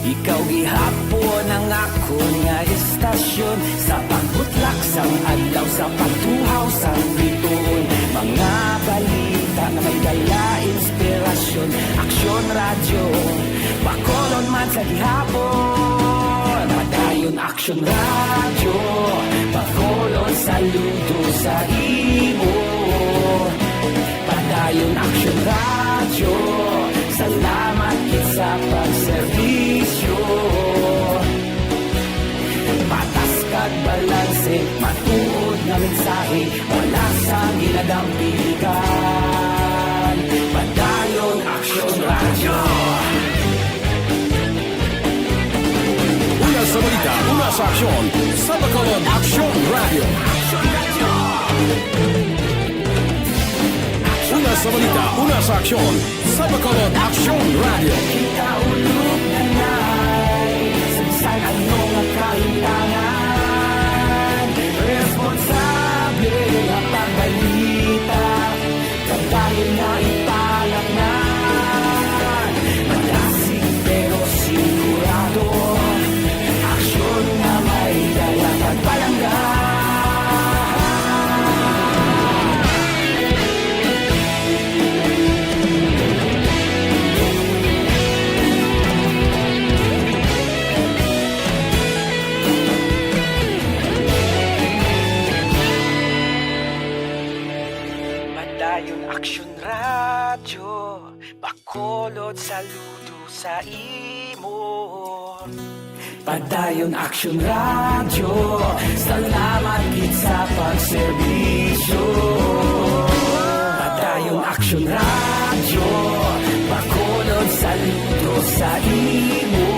ikaw gihapon ang akon nga istasyon. Sa pagbutlak sang adlaw, sa pagtuhaw sang bituon, mga balita nga may dala inspirasyon. Aksyon Radyo, Bacolod man sa gihapon. Padayon Aksyon Radyo, Bacolod, saludo sa imo. Padayon Aksyon Radyo, salamat gid sa pagserbisyo. Patas kag balanse, matuod nga mensahe, wala sang ginadampigan. Padayon Aksyon Radyo. Una sa balita, una sa aksyon, sa Bacolod Aksyon Radyo. Una sa balita, una sa aksyon, sa Bacolod Aksyon Radyo. Kita ulog na nay, sa bisan ano nga kahintangan, responsable nga pagbalita, padayon nga ipalapngan. Malasig pero sigurado, aksyon nga may dala kag palangga. Padayon Aksyon Radyo, Bacolod, saludo sa imo. Padayon Aksyon Radyo, salamat gid sa pagserbisyo. Padayon Aksyon Radyo, Bacolod, saludo sa imo.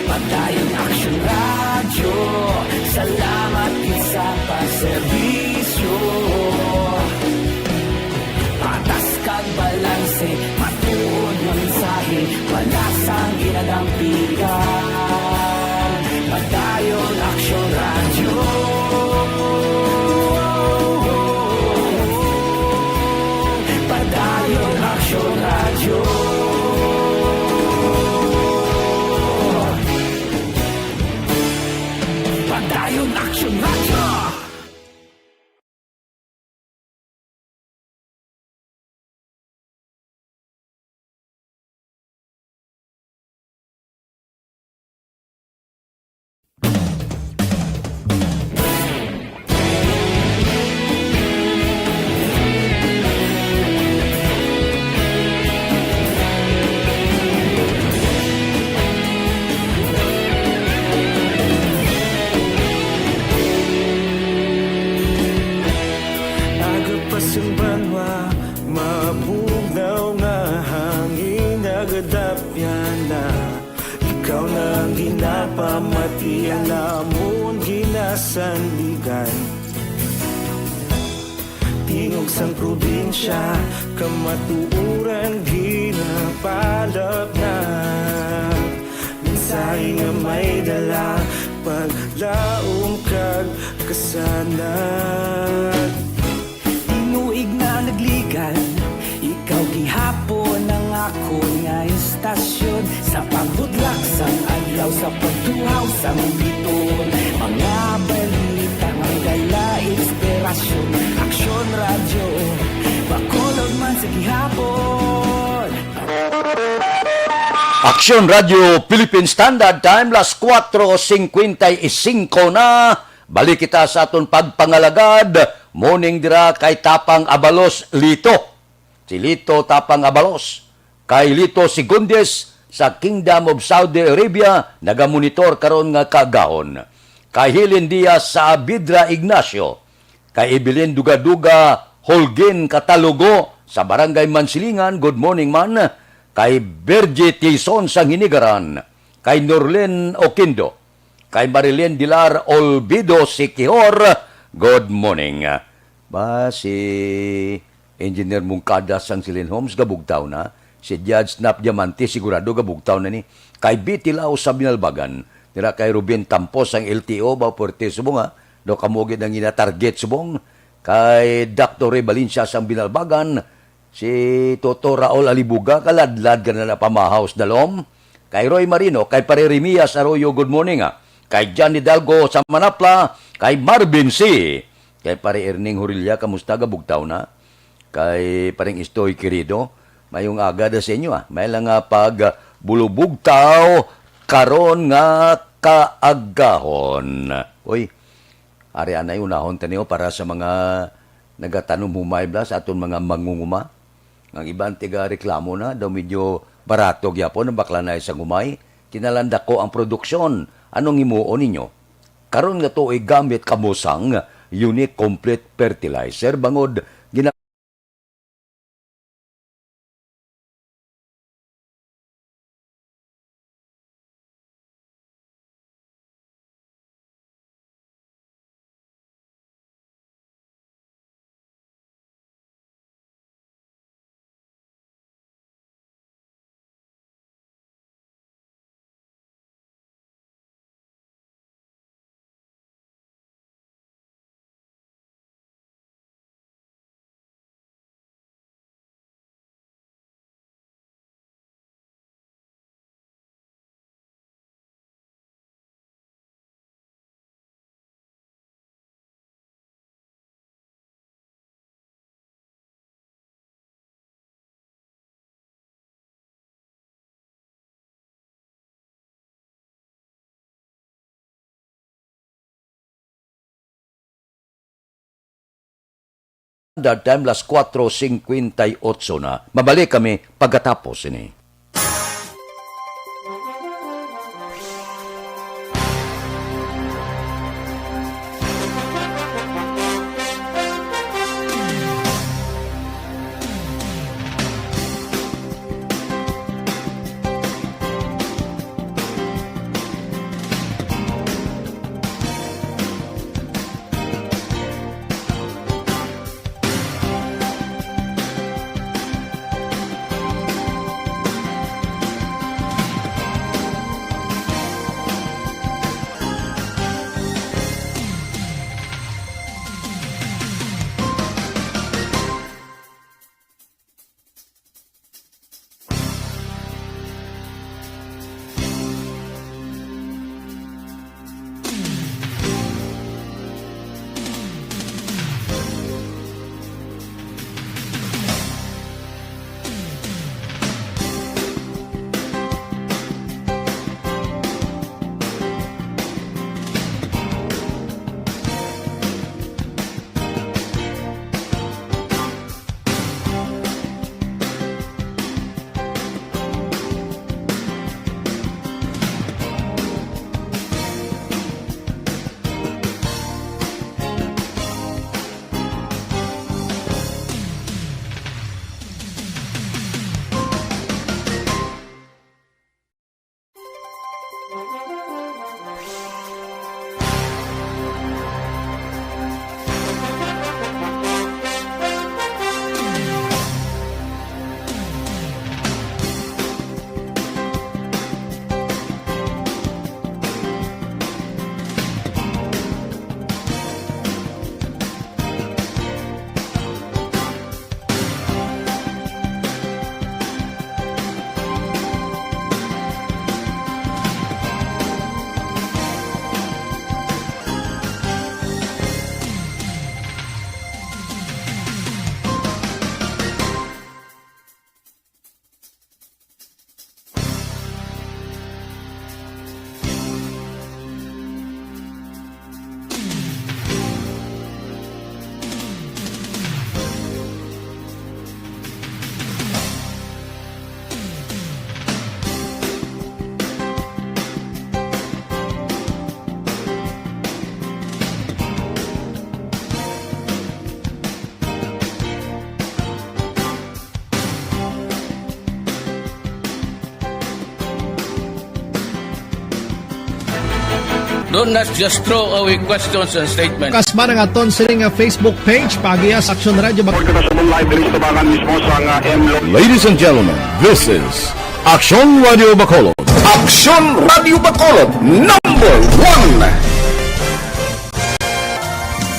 Padayon Aksyon Radyo, salamat gid sa pagserbisyo. Patas kag balanse, matuod nga mensahe, wala sang ginadampigan. Padayon Aksyon Radyo. Padayon Aksyon Radyo. Padayon Aksyon Radyo. Ang ginapamati, ang lamon ginasandigan. Tingog sang probinsya, kamatuoran ginapalapnag. Mensahe nga may dala, paglaom kag kasanag. Tinuig na nagligan, ikaw gihapon ang akon nga istasyon. Sa pagbudlak sang adlaw, sa pagtuhaw sang biton, mga balita nga dala inspirasyon. Aksyon Radyo, Bacolod man sa gihapon. Aksyon Radyo Philippine Standard Time, las cuatro cincuenta y cinco na. Balik kita sa aton pagpangalagad. Morning dira kay Tapang Abalos Lito. Si Lito Tapang Abalos, kay Lito Segundes sa Kingdom of Saudi Arabia, nagamonitor karon nga kaagahon. Kay Helen Diaz Saavedra Ignacio, kay Evelyn Dugaduga Holguin Catalugo sa Barangay Mansilingan, good morning man. Kay Virgie Tison sang Hinigaran, kay Norlin Oquindo, kay Marilyn Dilar Olvido Siquijor, good morning. Ba, si Engineer Moncada sang Silin Homes gabugtaw na. Si Judge Snap Diamante sigurado gabugtaw na ni. Kay Betty Lao sa Binalbagan, nira kay Ruben Tampos sang L T O, ba, puwerte subong, ha? Daw kamo gid ang gina-target subong. Kay Doctor Ray Valencia sang Binalbagan, si Toto Raul Alibuga, kaladlad ka na na pamahaw sa dalom. Kay Roy Marino, kay Pare Remias Arroyo, good morning, ah. Kay John Hidalgo sa Manapla, kay Marvin C. Kay Pare Erning Horilla, kamusta, gabugtaw na? Kay Pareng Istoy Querido, mayong aga da sa inyo, ah. May lang nga pag, ah, bulubugtaw karon nga kaagahon. Uy, ari anay unahon ta niyo para sa mga nagatanom humay bala sa aton mga mangunguma. Ang iban tiga reklamo na daw medyo barato gyapon ang baklanay sang humay. Kinahanglan dako ang produksyon. Anong himuon ninyo? Karon nga tuig gamit kamo sang Unique Complete Fertilizer bangod gina- That time, las cuatro cincuenta y ocho na. Mabalik kami pagkatapos ini. Don't not just throw away questions and statements. Kasma nga aton sini nga Facebook page, paagiha sa Aksyon Radio Bacolod. Kita sa live diri sa tabangan mismo sa nga M Lo. Ladies and gentlemen, this is Aksyon Radio Bacolod. Aksyon Radio Bacolod, number one.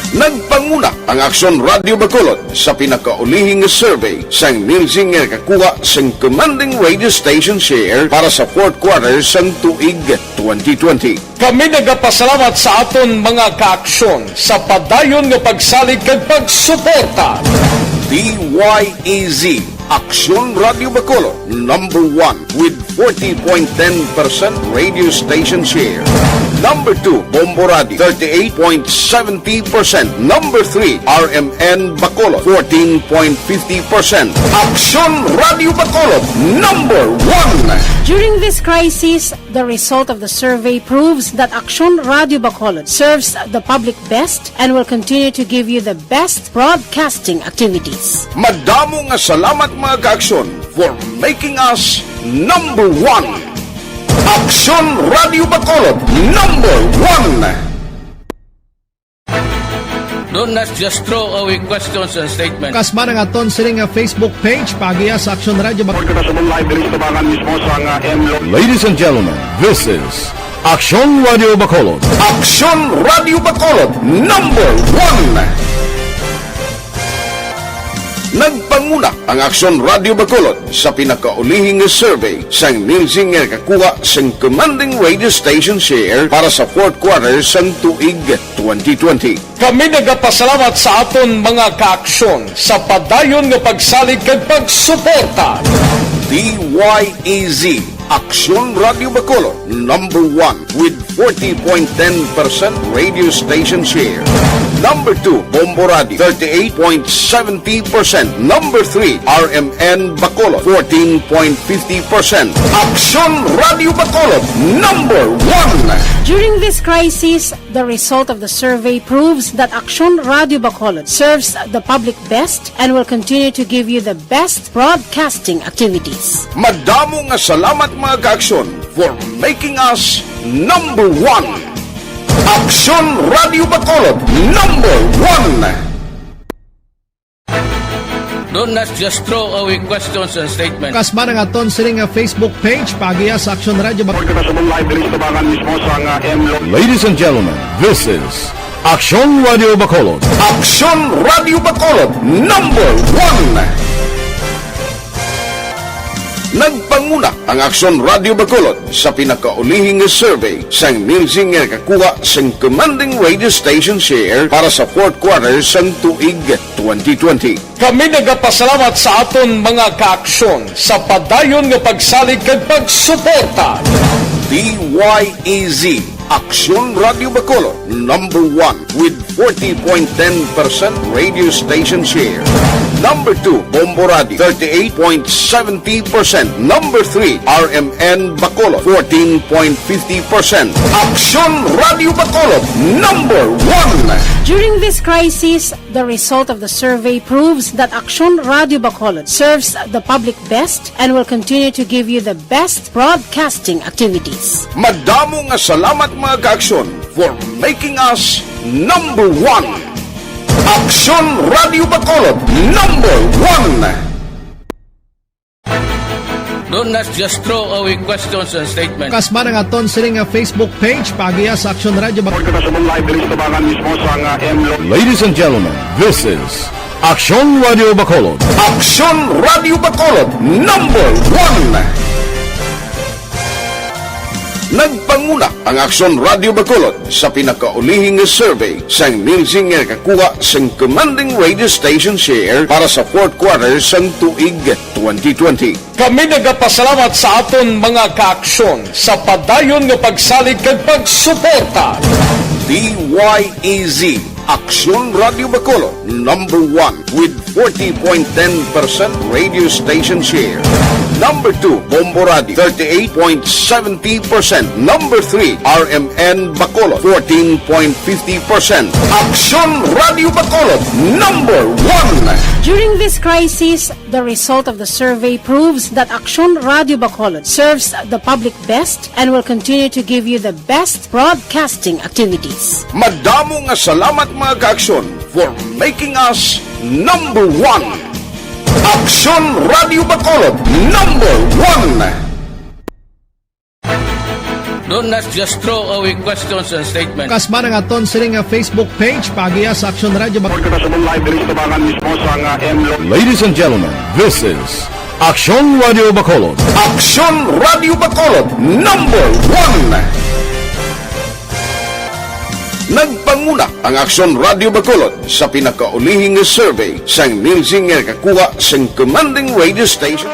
Nagpanguna ang Aksyon Radio Bacolod sa pinakaulihi nga survey sang Nielsen nga nakakuha sang commanding radio station share para sa fourth quarter sang tuig twenty twenty. Kami nagapasalamat sa aton mga kaaksyon sa padayon nga pagsalig kag pagsuporta. D Y E Z, Aksyon Radio Bacolod, number one with forty point ten percent radio station share. Number two, Bombo Radio, thirty-eight point seventy percent. Number three, R M N Bacolod, fourteen point fifty percent. Aksyon Radio Bacolod, number one. During this crisis, the result of the survey proves that Aksyon Radio Bacolod serves the public best and will continue to give you the best broadcasting activities. Madamo nga salamat, mga kaaksyon, for making us number one. Aksyon Radio Bacolod, number one. Don't not just throw away questions and statements. Kasma nga aton sini nga Facebook page, paagiha sa Aksyon Radio Bacolod. Kita sa live diri sa tabangan mismo sa nga M Lo. Ladies and gentlemen, this is Aksyon Radio Bacolod. Aksyon Radio Bacolod, number one. Nagpanguna ang Aksyon Radio Bacolod sa pinakaulihi nga survey sang Nielsen nga nakakuha sang commanding radio station share para sa fourth quarter sang tuig twenty twenty. Kami nagapasalamat sa aton mga kaaksyon sa padayon nga pagsalig kag pagsuporta. D Y E Z, Aksyon Radio Bacolod, number one with forty point ten percent radio station share. Number two, Bombo Radio, thirty-eight point seventy percent. Number three, R M N Bacolod, fourteen point fifty percent. Aksyon Radio Bacolod, number one. During this crisis, the result of the survey proves that Aksyon Radio Bacolod serves the public best and will continue to give you the best broadcasting activities. Madamo nga salamat, mga kaaksyon, for making us number one. Aksyon Radio Bacolod, number one. Don't not just throw away questions and statements. Kasma nga aton sini nga Facebook page, paagiha sa Aksyon Radio Bacolod. Kita sa live diri sa tabangan mismo sa nga M Lo. Ladies and gentlemen, this is Aksyon Radio Bacolod. Aksyon Radio Bacolod, number one. Nagpanguna ang Aksyon Radio Bacolod sa pinakaulihi nga survey sang Nielsen nga nakakuha sang commanding radio station share para sa fourth quarter sang tuig twenty twenty. Kami nagapasalamat sa aton mga kaaksyon sa padayon nga pagsalig kag pagsuporta. D Y E Z, Aksyon Radio Bacolod, number one with forty point ten percent radio station share. Number two, Bombo Radio, thirty-eight point seventy percent. Number three, R M N Bacolod, fourteen point fifty percent. Aksyon Radio Bacolod, number one. During this crisis, the result of the survey proves that Aksyon Radio Bacolod serves the public best and will continue to give you the best broadcasting activities. Madamo nga salamat, mga kaaksyon, for making us number one. Aksyon Radio Bacolod, number one. Don't not just throw away questions and statements. Kasma nga aton sini nga Facebook page, paagiha sa Aksyon Radio Bacolod. Kita sa live diri sa tabangan mismo sa nga M Lo. Ladies and gentlemen, this is Aksyon Radio Bacolod. Aksyon Radio Bacolod, number one. Nagpanguna ang Aksyon Radio Bacolod sa pinakaulihi nga survey sang Nielsen nga nakakuha sang commanding radio station share para sa fourth quarter sang tuig twenty twenty. Kami nagapasalamat sa aton mga kaaksyon sa padayon nga pagsalig kag pagsuporta. D Y E Z, Aksyon Radio Bacolod, number one with forty point ten percent radio station share. Number two, Bombo Radio, thirty-eight point seventy percent. Number three, R M N Bacolod, fourteen point fifty percent. Aksyon Radio Bacolod, number one. During this crisis, the result of the survey proves that Aksyon Radio Bacolod serves the public best and will continue to give you the best broadcasting activities. Madamo nga salamat, mga ka-Aksyon, for making us number one. Aksyon Radio Bacolod, number one. Do not just throw away questions and statements. Kasman ang aton sini nga Facebook page, paagiha sa Aksyon Radio Bacolod. Kita sa live diri sa tubangan mismo sa nga M L O. Ladies and gentlemen, this is Aksyon Radio Bacolod. Aksyon Radio Bacolod, number one. Nagpanguna ang Aksyon Radio Bacolod sa pinakaulihing nga survey sang Nielsen nga nakakuha sang commanding radio station.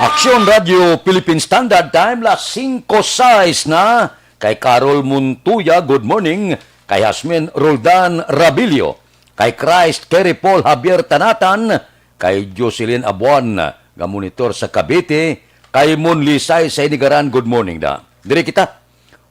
Aksyon Radio Philippine Standard Time, las singko sais na. Kay Carol Montoya, good morning. Kay Hasmin Roldan Rabilio, kay Christ Kerry Paul Javier Tanatan, kay Jocelyn Abuan nga monitor sa Cavite, kay Mon Lisay sa Inigaran, good morning da. Diri kita.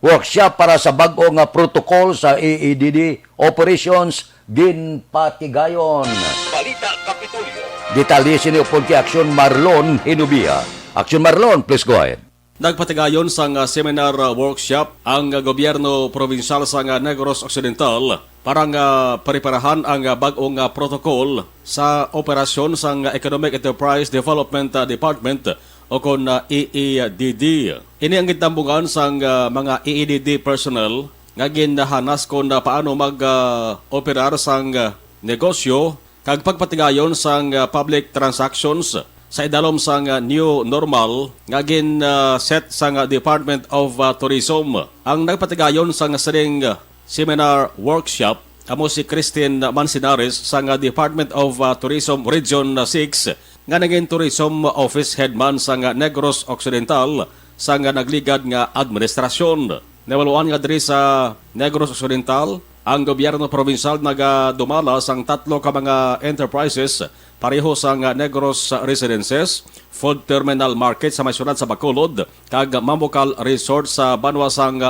Workshop para sa bag-o nga protocol sa A E D D operations ginpatigayon. Balita Kapitolyo. Detalye sini upod kay Aksyon Marlon Hinubia. Aksyon Marlon, please go ahead. Nagpatigayon sang, ah, seminar, ah, workshop ang, ah, gobyerno probinsyal sang, ah, Negros Occidental para nga preparahan ang, ah, bag-ong, ah, protocol sa operasyon sang, ah, Economic Enterprise Development, ah, Department o kon, ah, E E D D. Ini ang gintambungan sang, ah, mga E E D D personnel nga ginhanas kon, ah, paano mag, ah, operar sang, ah, negosyo kag pagpatigayon sang, ah, public transactions sa idalom sang, ah, new normal nga gin, ah, set sang, ah, Department of, ah, Tourism. Ang nagpatigayon sang sining, ah, seminar workshop amo si Christine Manzanares sang, ah, Department of, ah, Tourism Region six nga naging Tourism Office Head man sang, ah, Negros Occidental sang, ah, nagligad nga administrasyon. Nahibaluan nga diri sa Negros Occidental, ang gobyerno probinsyal nagadumala sang tatlo ka mga enterprises, pareho sang Negros Residences, Food Terminal Market sa may siyudad sa Bacolod, kag Mambucal Resort sa banwa sang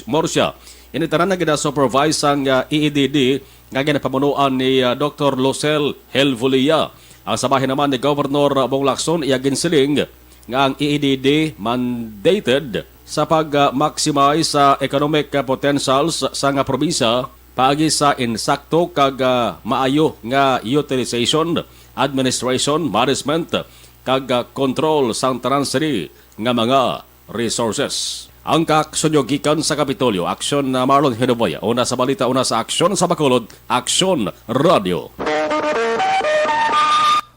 Murcia. Ini tanan nga gina-supervise sang E E D D nga ginapamunuan ni, ah, Doktor Lucel Helvolia. Ang sa bahin naman ni Governor Bong Lacson, iya ginsiling nga ang E E D D mandated sa pag-maximize sa economic potentials sa nga probinsya paagi sa insakto kag, ah, maayo nga utilization, administration, management, kag, ah, control sang tanan sini nga mga resources. Ang kaaksyon nyo gikan sa Kapitolyo, Aksyon na Marlon Hinuboy. Una sa balita, una sa aksyon sa Bacolod, Aksyon Radio.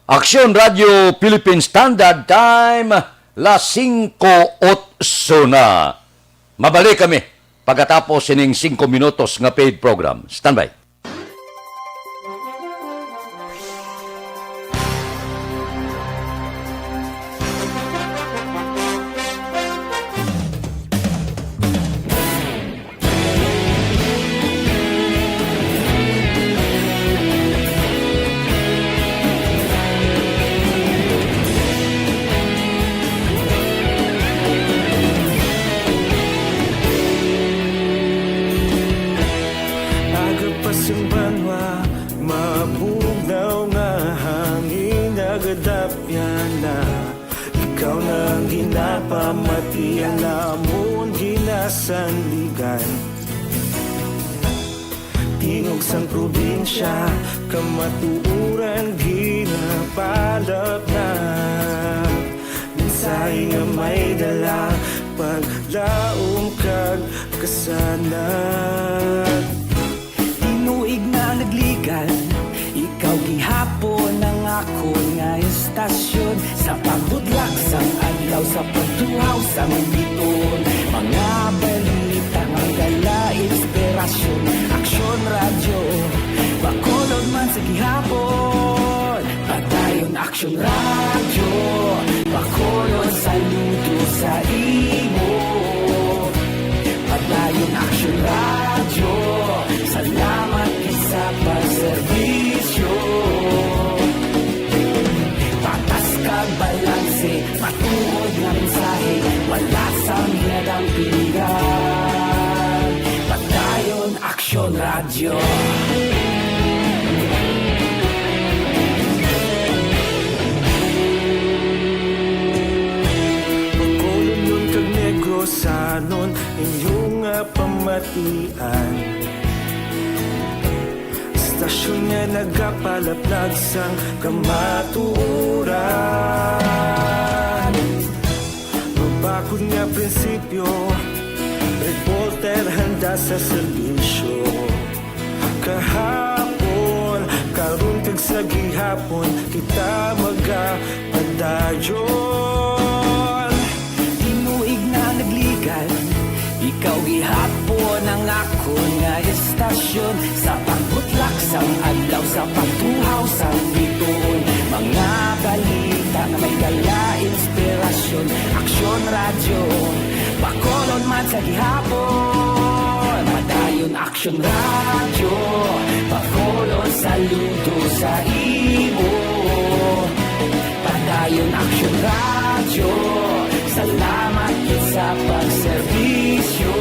Aksyon Radio Philippine Standard Time, las singko otso na. Mabalik kami pagkatapos sining singko minutos nga paid program. Standby. Aga pa sang banwa, mabugnaw nga hangin nagadapyan na. Ikaw na ang ginapamati, ang amon ginasandigan. Tingog sang probinsya, kamatuoran ginapalapnap. Mensahe nga may dala, paglaom kag kasanag. Tinuig na nagligad, ikaw gihapon ang akon nga istasyon. Sa pagbudlak sang adlaw, sa pagtuhaw sang biton, mga balita nga dala inspirasyon. Aksyon Radyo Bacolod man sa gihapon. Padayon Aksyon Radyo Bacolod, saludo sa imo. Padayon Aksyon Radyo, salamat gid sa pagserbisyo. Patas kag balanse, Pilihan, Padayon Aksyon Radyo. Bacolodnon kag Negrosanon, inyo nga pamatian. Istasyon nga nagapalaplag sang kamatuoran. Mabakod nga prinsipyo, reporter handa sa serbisyo. Kahapon, karon kag sa gihapon, kita magapadayon. Tinuig na nagligan, ikaw gihapon ang akon nga istasyon. Sa pagbutlak sang adlaw, sa pagtuhaw sang bituon, mga balita nga may dala inspirasyon. Aksyon Radyo, Bacolod man sa gihapon. Padayon Aksyon Radyo, Bacolod saludo sa imo. Padayon Aksyon Radyo, salamat gid sa pagserbisyo.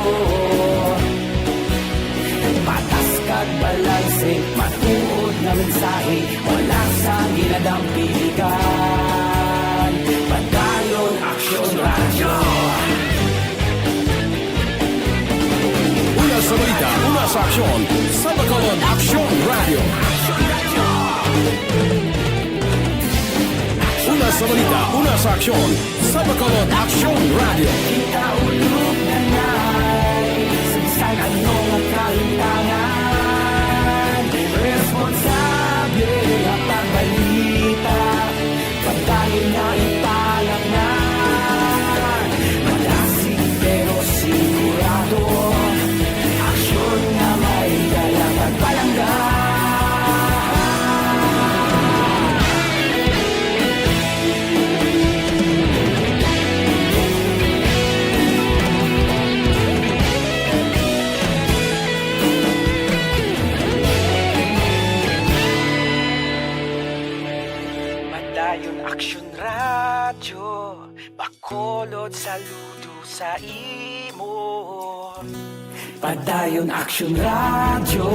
Patas kag balanse, matuod nga mensahe, wala sang ginadampigan. Padayon Aksyon Radyo. Una sa balita, una sa aksyon, sa Bacolod Aksyon Radyo. Una sa balita, una sa aksyon, sa Bacolod Aksyon Radyo. Kita ulog na na'y sa bisan ano nga kalintangan. Responsable nga pagbalita, pagdali na ipalaknan. Madasig pero sigurado, aksyon nga may dala pagpalangga. Padayon Aksyon Radyo, Bacolod saludo sa imo. Padayon Aksyon Radyo,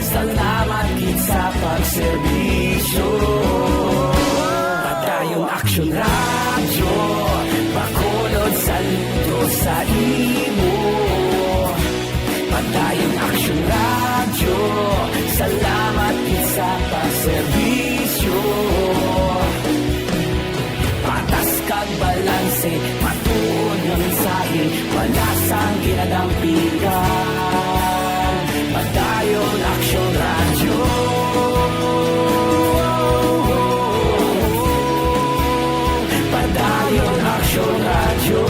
salamat gid sa pagserbisyo. Padayon Aksyon Radyo, Bacolod saludo sa imo. Padayon Aksyon Radyo, salamat gid sa pagserbisyo. Patas kag balanse, matuod nga mensahe, wala sang ginadampigan. Padayon Aksyon Radyo. Padayon Aksyon Radyo.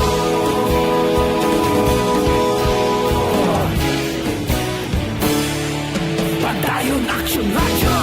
Padayon Aksyon Radyo.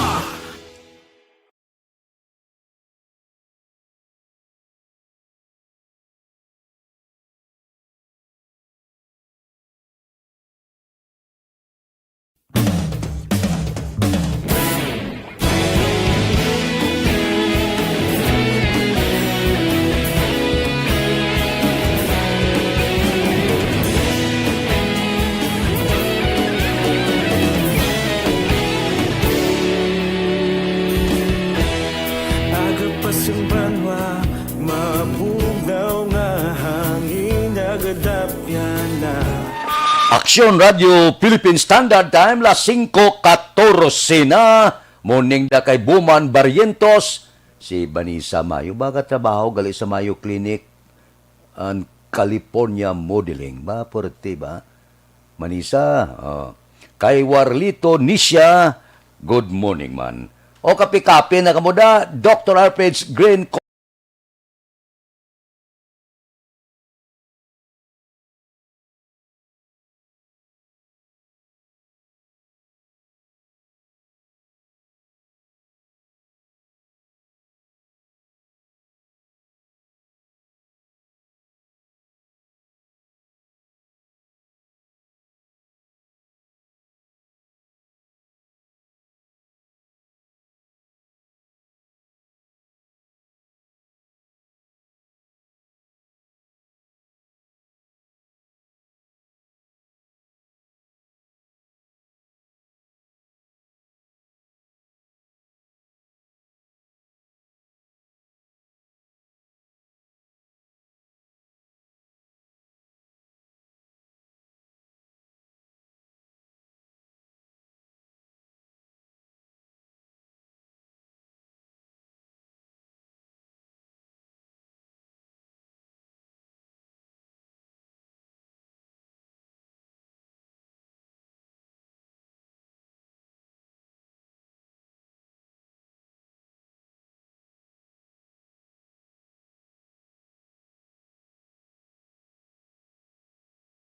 Aga pa sing banwa, mabugnaw nga hangin nagadapyan na. Aksyon Radyo Philippine Standard Time, las singko katorse na. Morning da kay Buman Barrientos. Si Vanessa Mayo, baga trabaho gali sa Mayo Clinic and California Modeling. Ba, puwerte ba? Manisa, oh. Kay Warlito Nisha, good morning man. O, kape-kape na kamo da, Doctor Alfred's Green Co-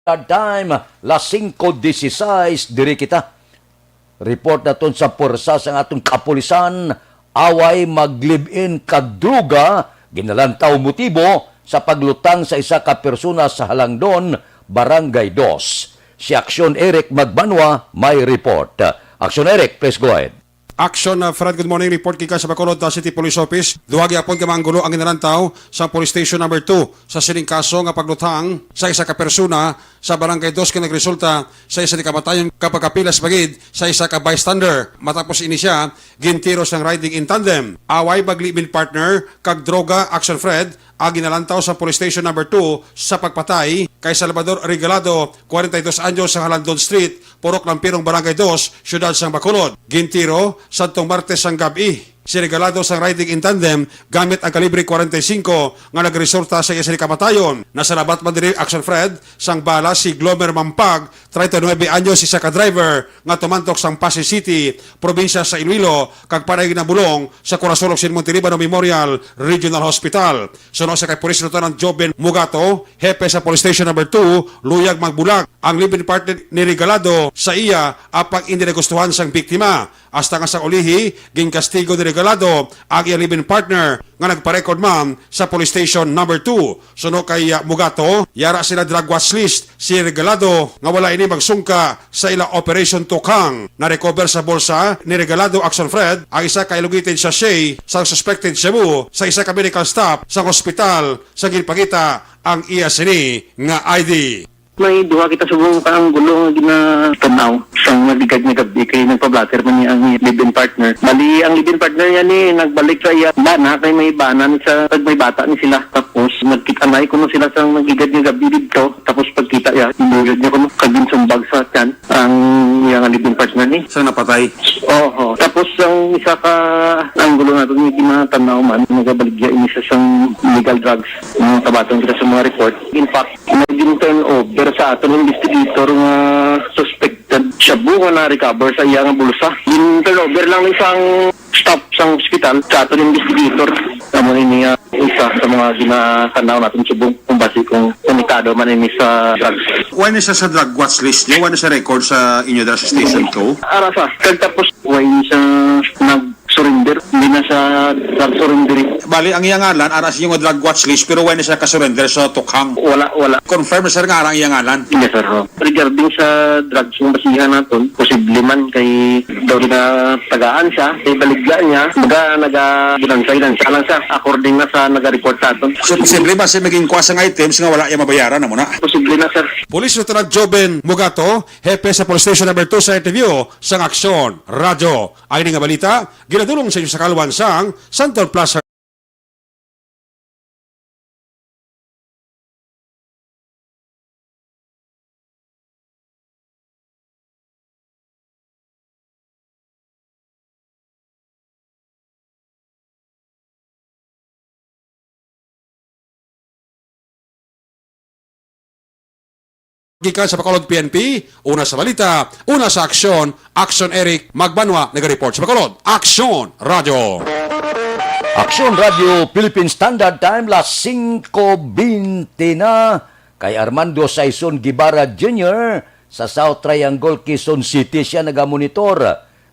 Time, las singko dieciséis, diri kita. Report naton sa puwersa sang aton kapulisan, away mag-live-in kag droga, ginalantaw motibo sa paglutang sa isa ka persona sa Halangdon, Barangay Dos. Si Aksyon Eric Magbanwa may report. Aksyon Eric, please go ahead. Action, uh, Fred, good morning. Report gikan sa Bacolod, uh, City Police Office. Duha gihapon ka mga anggulo ang ginalantaw sa Police Station Number Two sa sining kaso nga paglutang sa isa ka persona sa Barangay Dos nga nagresulta sa isa ni kamatayon kapag kapilas bagid sa isa ka bystander. Matapos ini siya, gintiro sang riding in tandem, away mag-live-in partner, kag droga, Action Fred, ang ginalantaw sa Police Station Number Two sa pagpatay kay Salvador Regalado, kwarenta y dos anyos, sa Halandon Street, Purok Lampirong, Barangay Dos, Siyudad sang Bacolod. Gintiro sadtong Martes sang gab-i si Regalado sang riding in tandem gamit ang kalibre kwarenta y singko nga nagresulta sa iya sini kamatayon. Nasalabat man diri, Action Fred, sang bala si Glomer Mampag, treinta y nuebe anyos, isa ka driver nga tumantok sang Passi City, probinsya sa Iloilo, kag panay ginabulong sa Corazon Occidental Montelibano Memorial Regional Hospital. Suno sa kay Police Lieutenant Joven Mugato, hepe sa Police Station Number Two, luyag magbulag ang live-in partner ni Regalado sa iya, apang indi nagustuhan sang biktima. Hasta nga sa ulihi, ginkastigo ni Regalado ang iya live-in partner nga nagpa-record man sa Police Station Number Two. Suno kay, ah, Mugato, yara sila drug watch list si Regalado nga wala ini magsungka sa ila Operation Tukhang. Na-recover sa bulsa ni Regalado, Action Fred, ang isa ka elongated sachet sang suspected shabu sa isa ka medical staff sang hospital sa ginpangita ang iya sini nga I D. May duha kita subong ka anggulo nga ginatanaw sang nagligad nga gab-i kay nagpa-blotter man niya ang live-in partner. Bali, ang live-in partner niya ni nagbalik sa iya bana kay may bana ni sa kag may bata ni sila. Tapos nagkita na kuno sila sang nagligad nga gab-i didto. Tapos pagkita iya, inuyod niya kuno kag ginsumbag sa tiyan ang iya nga live-in partner ni. Sang napatay? Oho. Tapos ang isa ka anggulo nato nga ginatanaw man, nagabaligya ini sa sang illegal drugs. Ang kabaton kita sa mga report. In fact, may gin-turn over sa aton investigator nga suspected shabu nga na-recover sa iya nga bulsa. Gin-turn over lang ni sang staff sang hospital sa aton investigator. Amo ini, ah, isa sa mga ginatanaw naton subong kung basi kung konektado man ini sa drugs. Wala na siya sa drug watch list niyo? Wala na siya record sa inyo dira sa Station Two? Ara sa, kag tapos, wala siya nag-surrender. Hindi na siya nag-surrender. Bali, ang iya ngalan, ara sa inyo nga drug watch list, pero wala na siya ka-surrender sa Tukhang. Wala, wala. Confirm, sir, nga ara ang iya ngalan? Yes, sir, ho. Regarding sa drugs nga basihan naton, posible man kay daw nagatagaan siya, kay baligya niya, baga naga-, ginansay-lansay lang siya, according na sa naga-report sa aton. So, posible ba siya maging kuha sang items nga wala iya mabayaran, amo na? Posible na, sir. Police Lieutenant Joven Mugato, hepe sa Police Station Number Two, sa interview sang Aksyon Radyo. Ang ini nga balita ginadul-ong sa inyo sa kalwan sang Santon Plaza. Gikan sa Bacolod P N P, una sa balita, una sa aksyon, Aksyon Eric Magbanwa naga-report sa Bacolod. Aksyon Radyo. Aksyon Radyo Philippine Standard Time, las singko bente na. Kay Armando Saison Guevara Junior sa South Triangle, Quezon City, siya nagamonitor.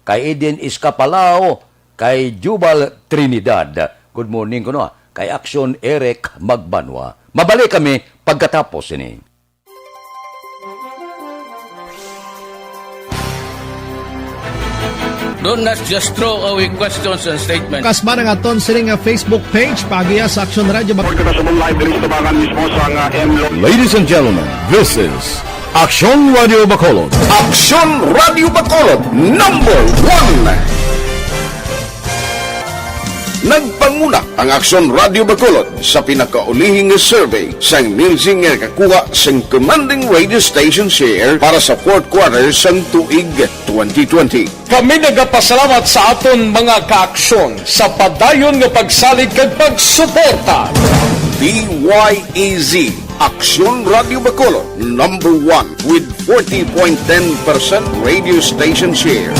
Kay Eden Escapalao, kay Jubal Trinidad. Good morning kuno, ah, kay Aksyon Eric Magbanwa. Mabalik kami pagkatapos ini. Don't not just throw away questions and statements. Kasman ang aton sini nga Facebook page, paagiha sa Aksyon Radyo Bac- Report kita sa live diri sa tabangan mismo sa nga M Lo- Ladies and gentlemen, this is Aksyon Radio Bacolod. Aksyon Radio Bacolod, number one. Nagpanguna ang Aksyon Radio Bacolod sa pinakaulihi nga survey sang Nielsen nga nakakuha sang commanding radio station share para sa fourth quarter sang tuig twenty twenty. Kami nagapasalamat sa aton mga kaaksyon sa padayon nga pagsalig kag pagsuporta. D Y E Z Aksyon Radio Bacolod, number one with forty point ten percent radio station share.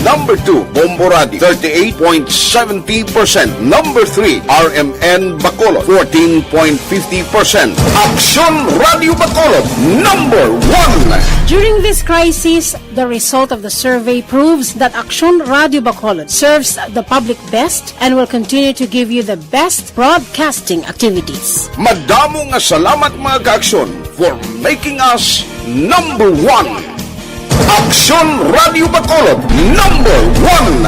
Number two, Bombo Radio, thirty-eight point seventy percent. Number three, R M N Bacolod, fourteen point fifty percent. Aksyon Radio Bacolod, number one. During this crisis, the result of the survey proves that Aksyon Radio Bacolod serves the public best and will continue to give you the best broadcasting activities. Madamo nga salamat, mga ka-Aksyon, for making us number one. Aksyon Radio Bacolod, number one.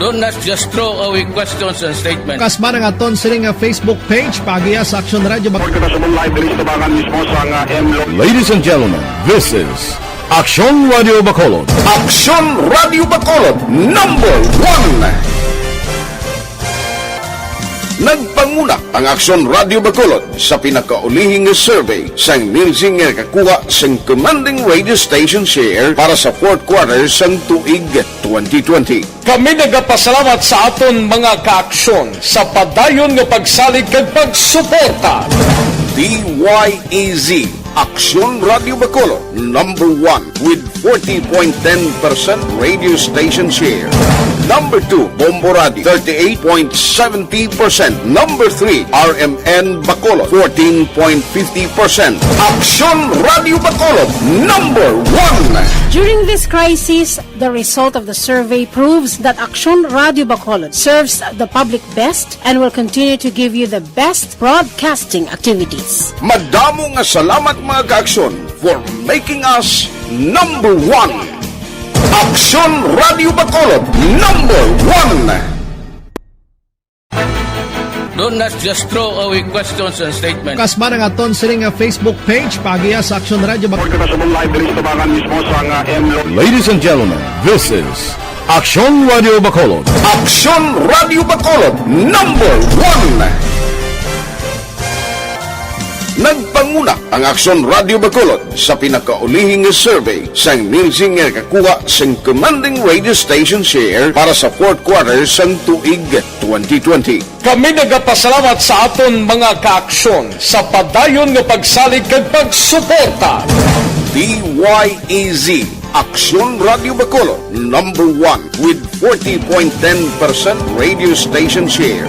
Don't, let's just throw away questions and statements. Kasma nga aton sini nga Facebook page, paagiha sa Aksyon Radio Bak- Report kita sa live diri sa tubangan mismo sa nga M Lo- Ladies and gentlemen, this is Aksyon Radio Bacolod. Aksyon Radio Bacolod, number one. Nagpanguna ang Aksyon Radio Bacolod sa pinakaulihi nga survey sang Nielsen nga nakakuha sang commanding radio station share para sa fourth quarter sang tuig twenty twenty. Kami nagapasalamat sa aton mga ka-Aksyon sa padayon nga pagsalig kag pagsuporta. D Y E Z, Aksyon Radio Bacolod, number one with forty point ten percent radio station share. Number two, Bombo Radio, thirty-eight point seventy percent. Number three, R M N Bacolod, fourteen point fifty percent. Aksyon Radio Bacolod, number one. During this crisis, the result of the survey proves that Aksyon Radio Bacolod serves the public best and will continue to give you the best broadcasting activities. Madamo nga salamat, mga ka-Aksyon, for making us number one. Aksyon Radio Bacolod, number one. Don't, let's just throw away questions and statements. Kasma nga aton sini nga Facebook page, paagiha sa Aksyon Radio Bak- Report kita sa live diri sa tubangan mismo sa nga M Lo- Ladies and gentlemen, this is Aksyon Radio Bacolod. Aksyon Radio Bacolod, number one. Nagpanguna ang Aksyon Radio Bacolod sa pinakaulihi nga survey sang Nielsen nga nakakuha sang commanding radio station share para sa fourth quarter sang tuig twenty twenty. Kami nagapasalamat sa aton mga ka-Aksyon sa padayon nga pagsalig kag pagsuporta. D Y E Z, Aksyon Radio Bacolod, number one with forty point ten percent radio station share.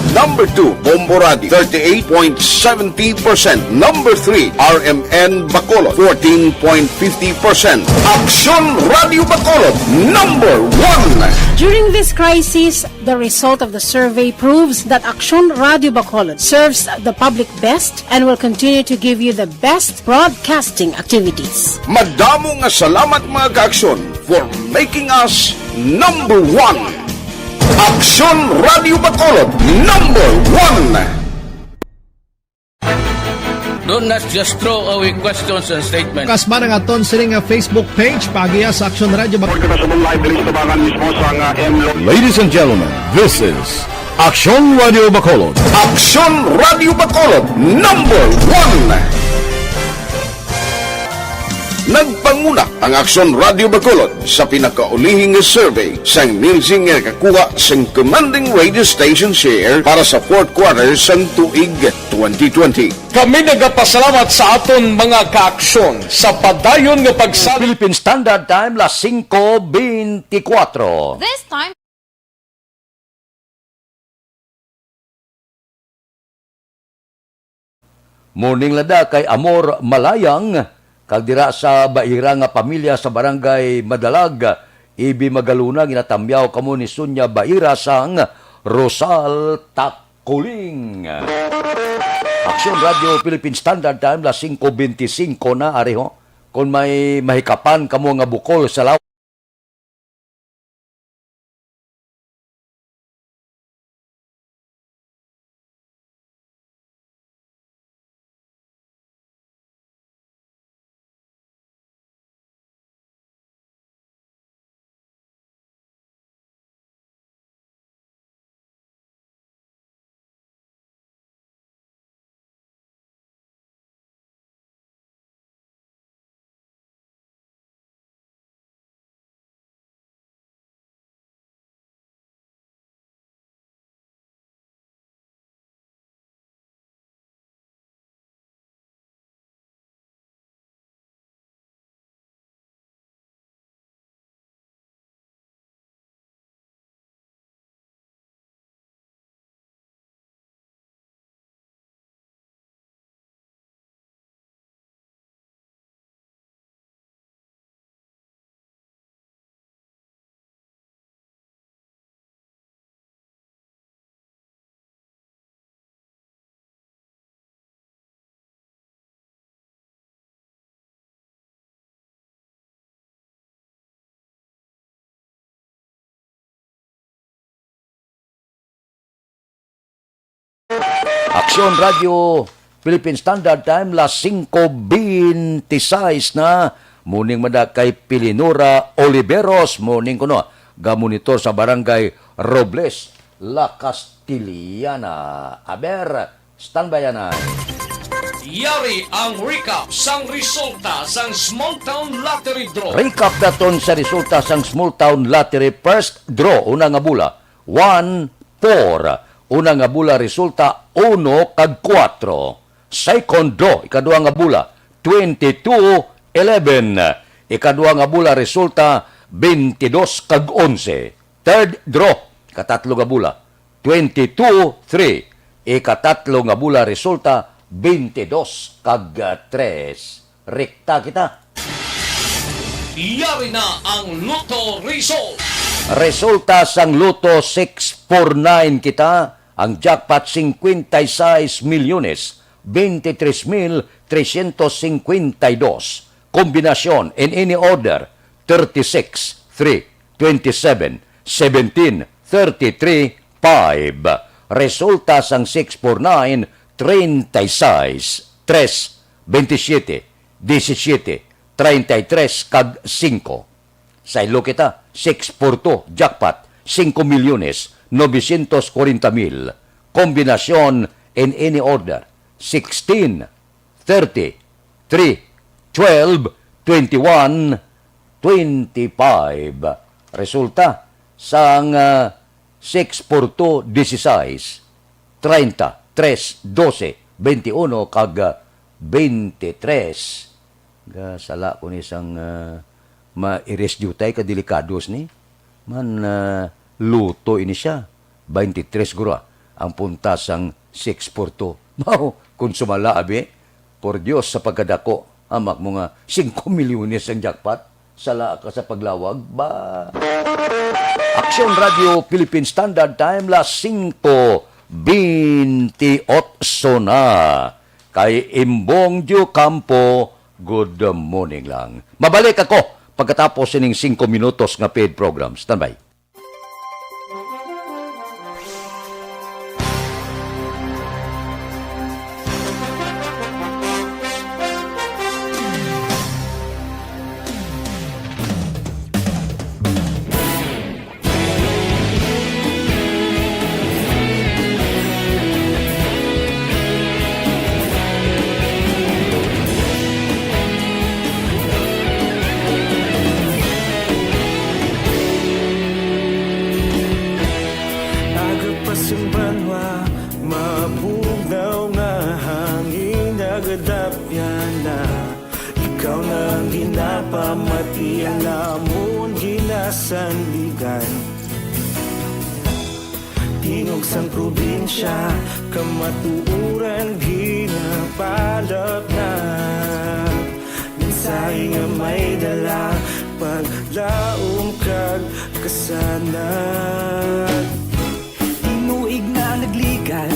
Number two, Bombo Radio, thirty-eight point seventy percent. Number three, R M N Bacolod, fourteen point fifty percent. Aksyon Radio Bacolod, number one. During this crisis, the result of the survey proves that Aksyon Radio Bacolod serves the public best and will continue to give you the best broadcasting activities. Madamo nga salamat, mga ka-Aksyon, for making us number one. Aksyon Radio Bacolod, number one. Don't, let's just throw away questions and statements. Kasma nga aton sini nga Facebook page, paagiha sa Aksyon Radio Bak- Report kita sa live diri sa tubangan mismo sa nga M Lo- Ladies and gentlemen, this is Aksyon Radio Bacolod. Aksyon Radio Bacolod, number one. Nagpanguna ang Aksyon Radio Bacolod sa pinakaulihi nga survey sang Nielsen nga nakakuha sang commanding radio station share para sa fourth quarter sang tuig twenty twenty. Kami nagapasalamat sa aton mga ka-Aksyon sa padayon nga pagsalig. Philippine Standard Time, las singko bentikwatro. This time, Morning, Lada, kay Amor Malayang, kag dira sa Baira nga pamilya sa Barangay Madalag, Ibi Magaluna, ginatamyaw kamo ni Sonia Baira sang Rosal Takuling. Aksyon Radio Philippine Standard Time, las singko bentisinko na, ari ho. Kon may mahikapan kamo nga bukol sa lawas, Aksyon Radio Philippine Standard Time, las singko bente sais na. Morning man na kay Pilinora Oliveros. Morning kuno. Gamonitor sa Barangay Robles, La Castellana. Aber, standby na. Yari ang recap sang resulta sang Small Town Lottery Draw. Recap naton sa resulta sang Small Town Lottery first draw. Una nga bola, one four. Una nga bola resulta uno kag kuwatro. Second draw, ikaduha nga bola, twenty-two eleven. Ikaduha nga bola resulta twenty-dos kag onse. Third draw, katatlo nga bola, twenty-two three. Ikatatlo nga bola resulta twenty-dos kag, ah, tres. Rekta kita. Yari na ang Lotto result. Resulta sang Lotto six four nine kita, ang jackpot cincuenta y seis milyones, veintitrés mil trescientos cincuenta y dos. Kombinasyon in any order, thirty-six, three, twenty-seven, seventeen, thirty-three, five. Resulta sang six four nine, treinta y seis, tres, veintisiete, diecisiete, treinta y tres, kag singko. Saylo kita, six four two, jackpot, singko milyones novecientos kwarenta mil. Kombinasyon in any order, sixteen, thirty, three, twelve, twenty-one, twenty-five. Resulta sang, ah, six four two, dieciséis, treinta, tres, doce, veintiuno, kag, ah, veintitrés. Ga, sala ko ni sang, ah, ma-erase diutay ka delikados ni. Man, ah, Lotto ini sia. Twenty-three siguro, ah, ang punta sang six four two. Baw, kung sumala, abi, por Dios, sa pagkadako, hamak mo nga singko milyones ang jackpot. Sala ka sa paglawag, ba? Aksyon Radio Philippine Standard Time, las singko beintiotso na. Kay Imbong Diocampo, good morning lang. Mabalik ako pagkatapos sining singko minutos nga paid program. Standby. Aga pa sing banwa, mabugnaw nga hangin nagadapyan na. Ikaw na ang ginapamati, ang amon ginasandigan. Tingog sang probinsya, kamatuoran ginapalapnap. Mensahe nga may dala, paglaom kag kasanag. Tinuig na nagligan,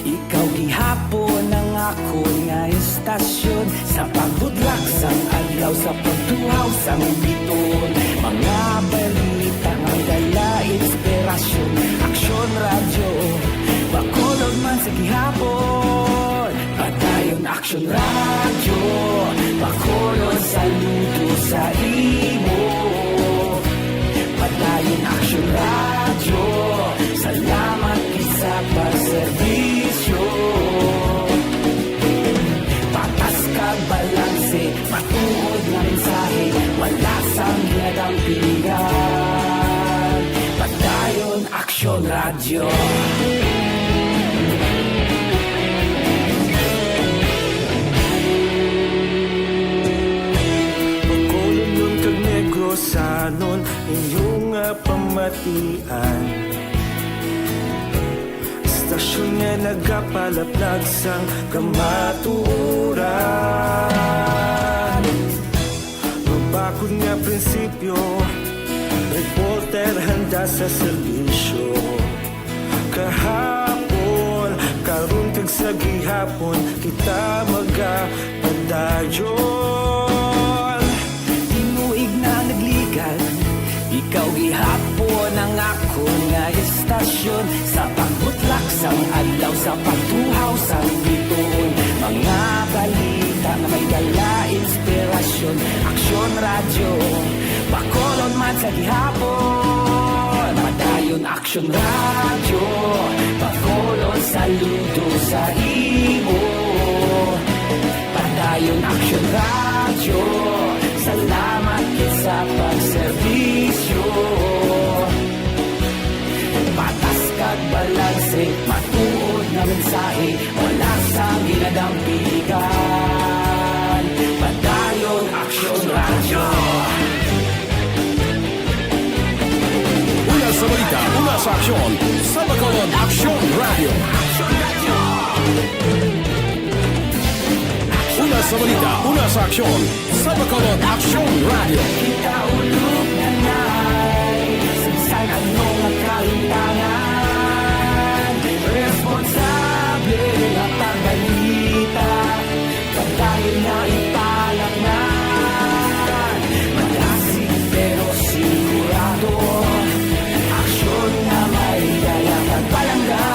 ikaw gihapon ang akon nga estasyon. Sa pagbudlak sang adlaw, sa pagtuhaw sang biton, mga balita nga dala inspirasyon. Aksyon Radyo, Bacolod man sa gihapon. Padayon Aksyon Radyo, Bacolod, saludo sa imo. Padayon Aksyon Radyo, salamat gid sa pagserbisyo. Patas kag balanse, matuod nga mensahe, wala sang ginadampingan. Padayon Aksyon Radyo. Bacolodnon kag Negrosanon, inyo nga pamatian. Estasyon nga nagapalaplag sang kamatuoran. Mabakod nga prinsipyo, reporter handa sa serbisyo. Kahapon, karon, kag sa gihapon, kita magapadayon. Tinuig na nagligan, ikaw gihapon ang akon nga estasyon. Sa pagbutlak sang adlaw, sa pagtuhaw Sa bituon, mga balita nga may dala inspirasyon. Aksyon Radyo, Bacolod man sa gihapon. Padayon Aksyon Radyo, Bacolod saludo sa imo. Padayon Aksyon Radyo, salamat gid sa pagserbisyo. Patas kag balanse, matuod nga mensahe, wala sang ginadampigan. Padayon Aksyon Radyo. Una sa balita, una sa aksyon, sa Bacolod Aksyon Radyo. Una sa balita, una sa aksyon, sa Bacolod Aksyon Radyo. Kita ulog na nay, sa bisan ano nga kalimtangan, responsable nga pagbalita, pagdahil nga ipalaknan. Malasig pero sigurado, aksyon nga may dala kag palangga.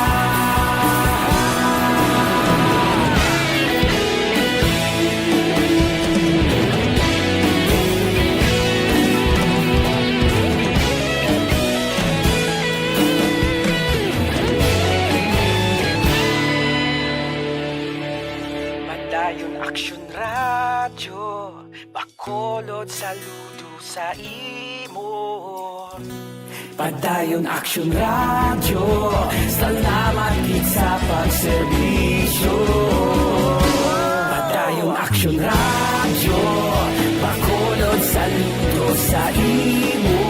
Padayon Aksyon Radyo, Bacolod saludo sa imo. Padayon Aksyon Radyo, salamat gid sa pagserbisyo. Padayon Aksyon Radyo, Bacolod saludo sa imo.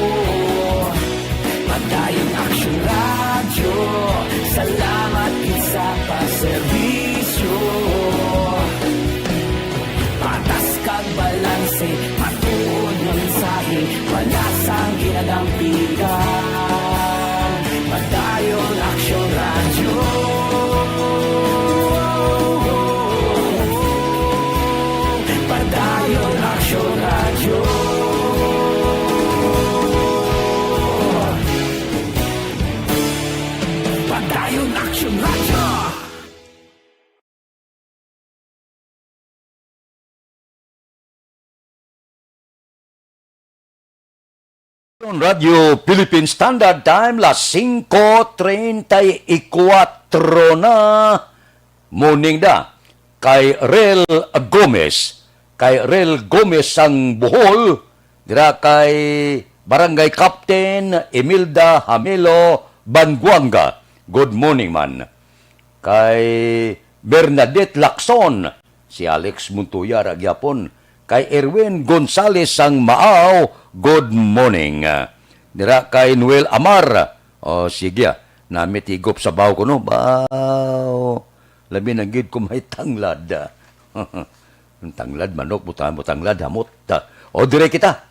Padayon Aksyon Radyo, salamat gid sa pagserbisyo. Patas kag balanse, matuod nga mensahe, wala sang ginadampigan. Padayon Aksyon Radyo. Padayon Aksyon Radyo. Padayon Aksyon Radyo. Radyo Philippine Standard Time, las singko treinta y cuatro na. Morning da kay Rel Gomez, kay Rel Gomez sang Bohol, dira kay Barangay Captain Imelda Hamelo Banguanga. Good morning man. Kay Bernadette Lacson, si Alex Montoya ra gyapon. Kay Erwin Gonzalez sang Maaw, good morning. Dira kay Noel Amar, o sige, ah, nami tigop sa baw ko, no? Baw, labi na gid ko may tanglad. Ang tanglad, manok, butang, butanglad, hamot. O, dire kita.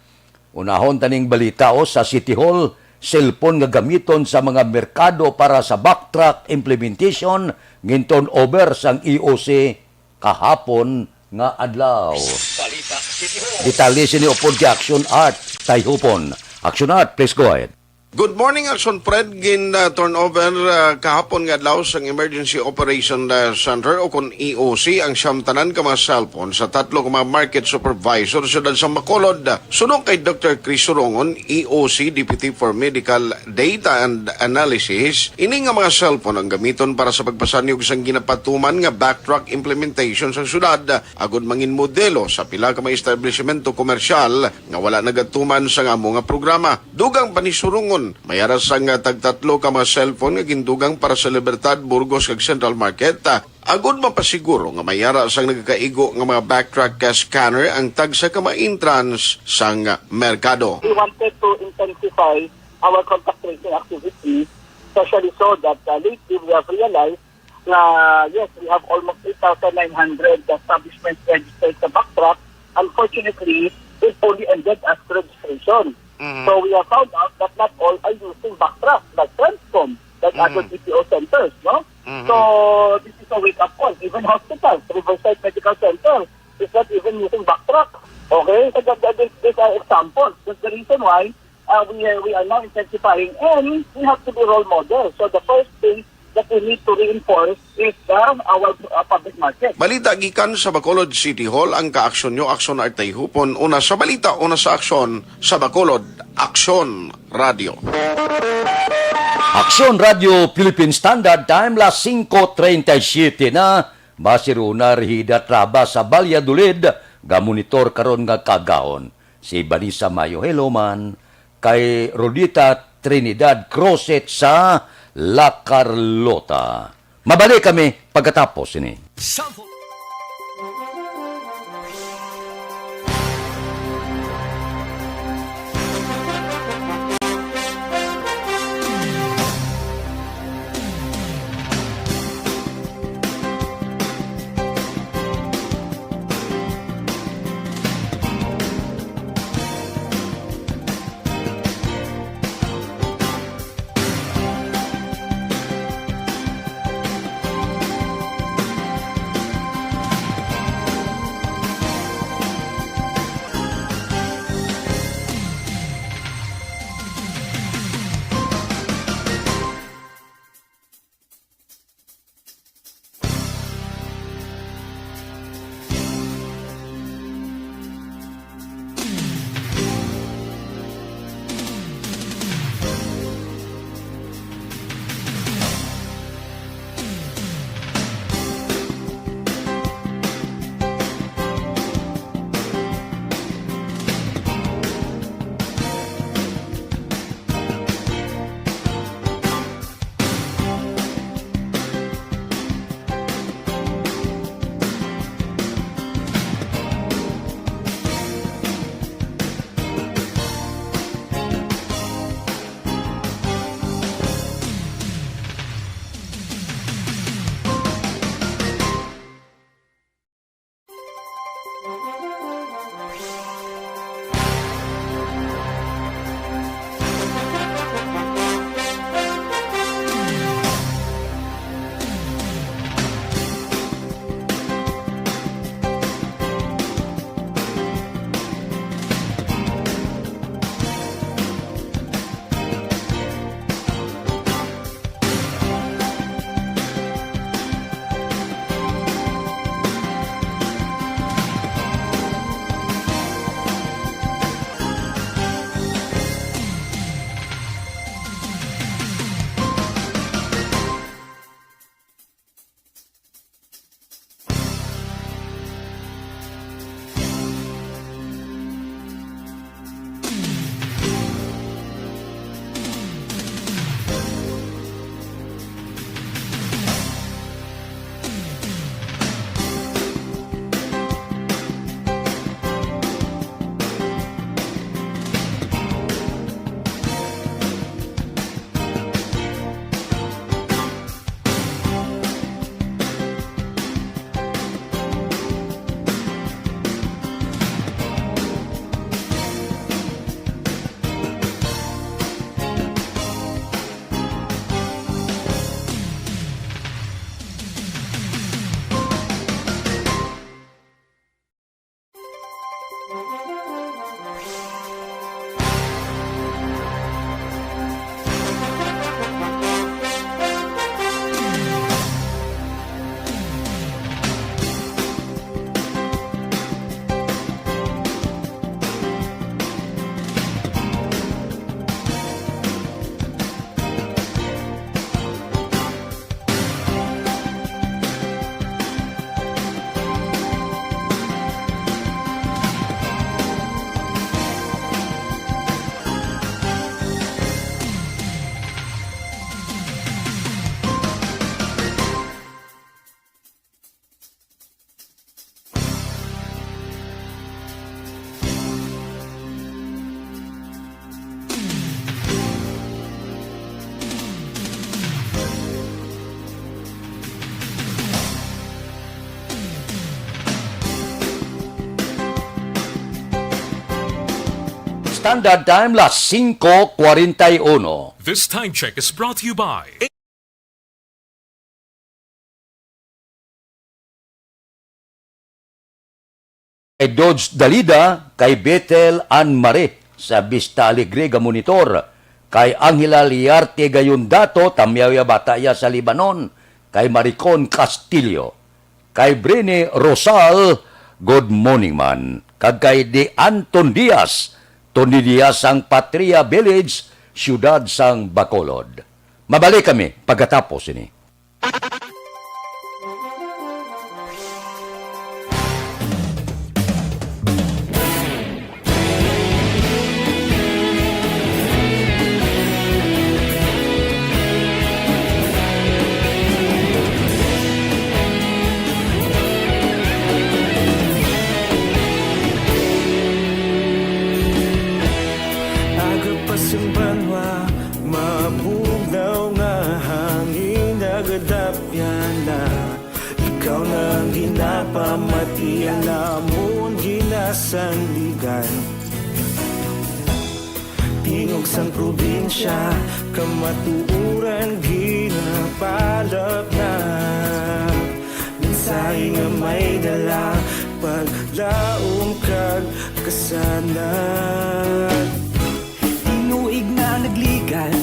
Unahon taning balita, o, sa City Hall, cellphone nga gamiton sa mga merkado para sa backtrack implementation, ginturn over sang E O C kahapon nga adlaw. Balita City Hall. Detalye sini upod kay Action Art Tayhupon. Action Art, please go ahead. Good morning, Action Fred. Gin, ah, turnover, ah, kahapon nga adlaw sang Emergency Operation, ah, Center o kon E O C ang siyam tanan ka mga cellphone sa tatlo ka mga market supervisor sa siyudad sa Bacolod. Suno kay Doctor Chris Surongon, E O C Deputy for Medical Data and Analysis, ini nga mga cellphone ang gamiton para sa pagpasanyog sang ginapatuman nga backtrack implementation sa siyudad agud mangin modelo sa pila ka mga establisimento komersyal nga wala nagatuman sang amo nga programa. Dugang pa ni Surongon, may ara sang tagtatlo ka mga cellphone nga gindugang para sa Libertad, Burgos, kag Central Market, ah, agud mapasiguro nga may ara sang nagakaigo nga mga backtrack, ah, scanner ang tagsa ka mga entrance sang, ah, merkado. We wanted to intensify our contact tracing activity, especially so that, uh, lately we have realized na, yes, we have almost eight thousand nine hundred establishments registered sa backtrack. Unfortunately, it only ended as registration. Mhm. So we have found out that not all are using backtrack, like Transcom, like Mhm. other B P O centers, no? Mhm. So this is a wake-up call. Even hospitals, Riverside Medical Center is not even using backtrack. Okay? So that, that, these, these are examples. That's the reason why, uh, we, we are now intensifying, and we have to be role models. So the first thing that we need to reinforce is the, our, uh, public market. Balita gikan sa Bacolod City Hall, ang kaaksyon nyo, aksyon na itay hupon, una sa balita, una sa aksyon, sa Bacolod, Aksyon Radio. Aksyon Radio Philippine Standard Time, las singko treinta y siete na. Masiruna, Rehida Traba sa Valladolid, gamonitor karon nga kaagahon. Si Vanessa Mayo Heloman, kay Rodita Trinidad Crosset sa La Carlota. Mabalik kami pagkatapos ini. Standard Time, las singko kwarenta y uno. This time check is brought to you by kay Dodge Dalida, kay Bethel Ann Marie sa Vista Alegre, gamonitor. Kay Angela Liarte Gayondato, tamyaw ya, bata ya sa Lebanon. Kay Maricon Castillo. Kay Brini Rosal, good morning, man. Kag kay Di Anton Diaz, Tony Diaz sang Patria Village, siyudad sang Bacolod. Mabalik kami pagkatapos ini. Aga pa sing banwa, mabugnaw nga hangin nagadapyan na. Ikaw na ang ginapamatian namon ginasandigan. Tingog sang probinsya, kamatuoran ginapalapnap. Mensahe nga may dala, paglaom kag kasanag. Tinuig na nagligan,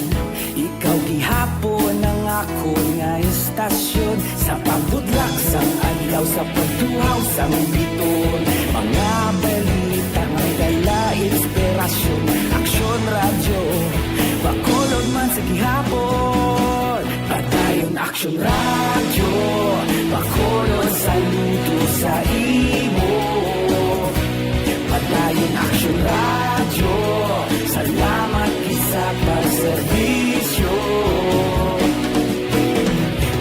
ikaw gihapon ang akon nga estasyon. Sa pagbutlak sang adlaw, sa pagtuhaw sang biton, mga balita may dala inspirasyon. Aksyon Radyo, Bacolod man sa gihapon. Padayon Aksyon Radyo, Bacolod, saludo sa imo. Padayon Aksyon Radyo, salamat gid sa pagserbisyo.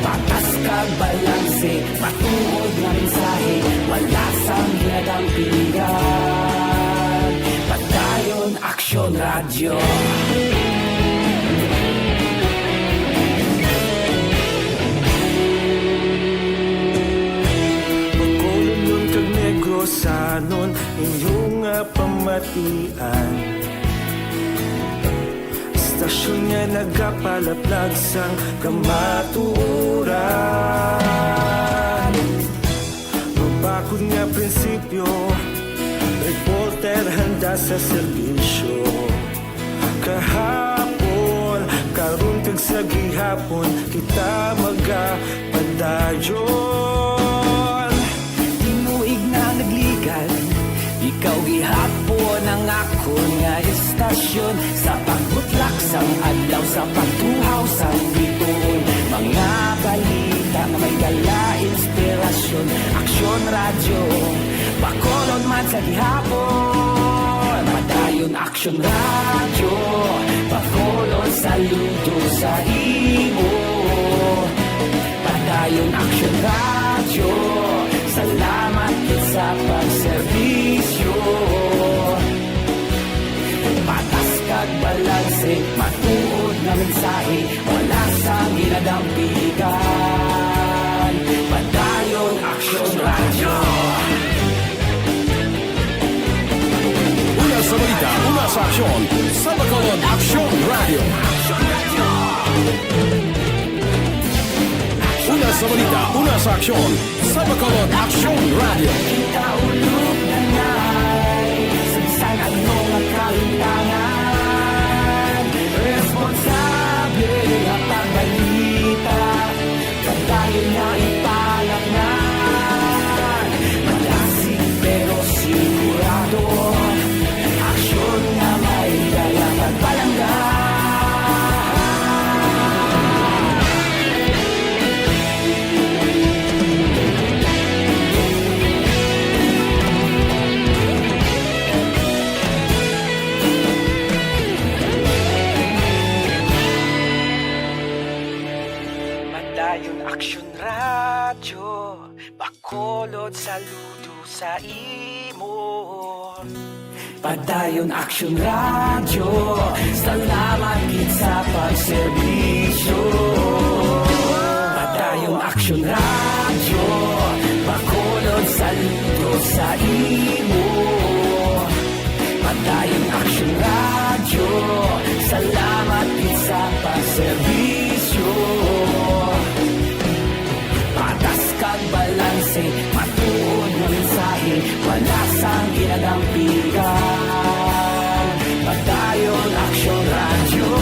Patas kag balanse, matuod nga mensahe, wala sang ginadampigan. Padayon Aksyon Radyo. Bacolodnon kag Negrosanon, inyo nga pamatian. Estasyon nga nagapalaplag sang kamatuoran. Mabakod nga prinsipyo, reporter handa sa serbisyo. Kahapon, karon kag sa gihapon, kita magapadayon. Tinuig na nagligan, ikaw gihapon ang akon nga estasyon. Sa pagbutlak sang adlaw, sa pagtuhaw sang biton, mga balita nga may dala inspirasyon. Aksyon Radyo, Bacolod man sa gihapon. Padayon Aksyon Radyo, Bacolod, saludo sa imo. Padayon Aksyon Radyo, salamat gid sa pagserbisyo. Patas kag balanse, matuod nga mensahe, wala sang ginadampigan. Padayon Aksyon Radyo. Una sa balita, una sa aksyon, sa Bacolod Aksyon Radyo. Una sa balita, una sa aksyon, sa Bacolod Aksyon Radyo. Kita ulog na ngay, sa bisan ano nga kalimtangan, responsable nga pagbalita. Padayon nga ipalapngan, malasig pero sigurado, aksyon nga may dala kag palangga. Padayon Aksyon Radyo, Bacolod, saludo sa imo. Padayon Aksyon Radyo, salamat gid sa pagserbisyo. Padayon Aksyon Radyo, Bacolod, saludo sa imo. Padayon Aksyon Radyo, salamat gid sa pagserbisyo. Patas kag balanse, matuod nga mensahe, wala sang ginadampigan. Padayon Aksyon Radyo.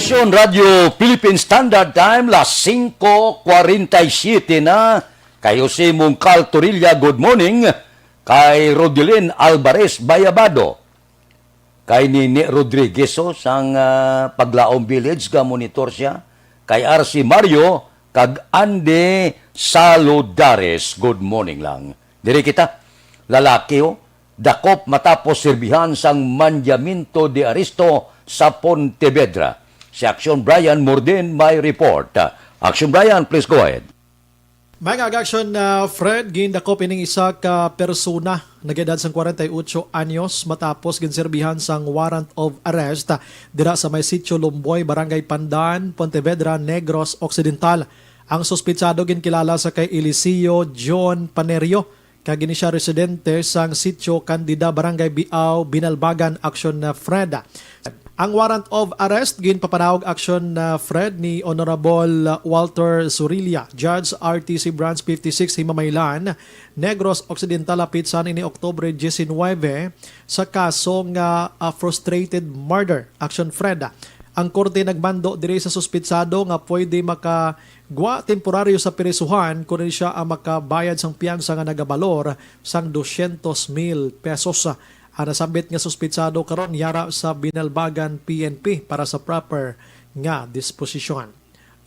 Radyo Philippine Standard Time, las singko kwarenta y siyete na. Kay Jose Mungkal Torilla, good morning. Kay Rodelin Alvarez Bayabado, kay Nini Rodriguez, oh, sang, ah, Paglaom Village, ga-monitor siya. Kay R C Mario, kag Andy Saludares, good morning lang. Diri kita, lalaki, oh, dakop matapos sirbihan sang mandamiento de arresto sa Pontevedra. Si Action Brian Morden may report. Action Brian, please go ahead. Mga ka-aksyon, ah, Fred, gindakop ining isa ka persona, nag-edad sang kwarenta y ocho anyos, matapos ginserbihan sang warrant of arrest, ah, dira sa may Sitio Lumboy, Barangay Pandan, Pontevedra, Negros Occidental. Ang suspitsado ginkilala sa kay Eliseo John Panerio, kag ini sia residente sang Sitio Candida, Barangay Biao, Binalbagan, Action, ah, Fred. Ang warrant of arrest ginpapanaog, Action, ah, Fred, ni Honorable Walter Surilla, Judge R T C Branch fifty-six, Himamaylan, Negros Occidental, hapit sa ini Oktubre diecinuebe, sa kaso nga, ah, frustrated murder, Action, Fred. Ang korte nagmando diri sa suspitsado nga pwede makagwa temporaryo sa prisuhan kon siya ang makabayad sang piyangsa nga nagabalor sang dosyentos mil pesos. Ang nasambit nga suspitsado karon yara sa Binalbagan P N P para sa proper nga disposisyon.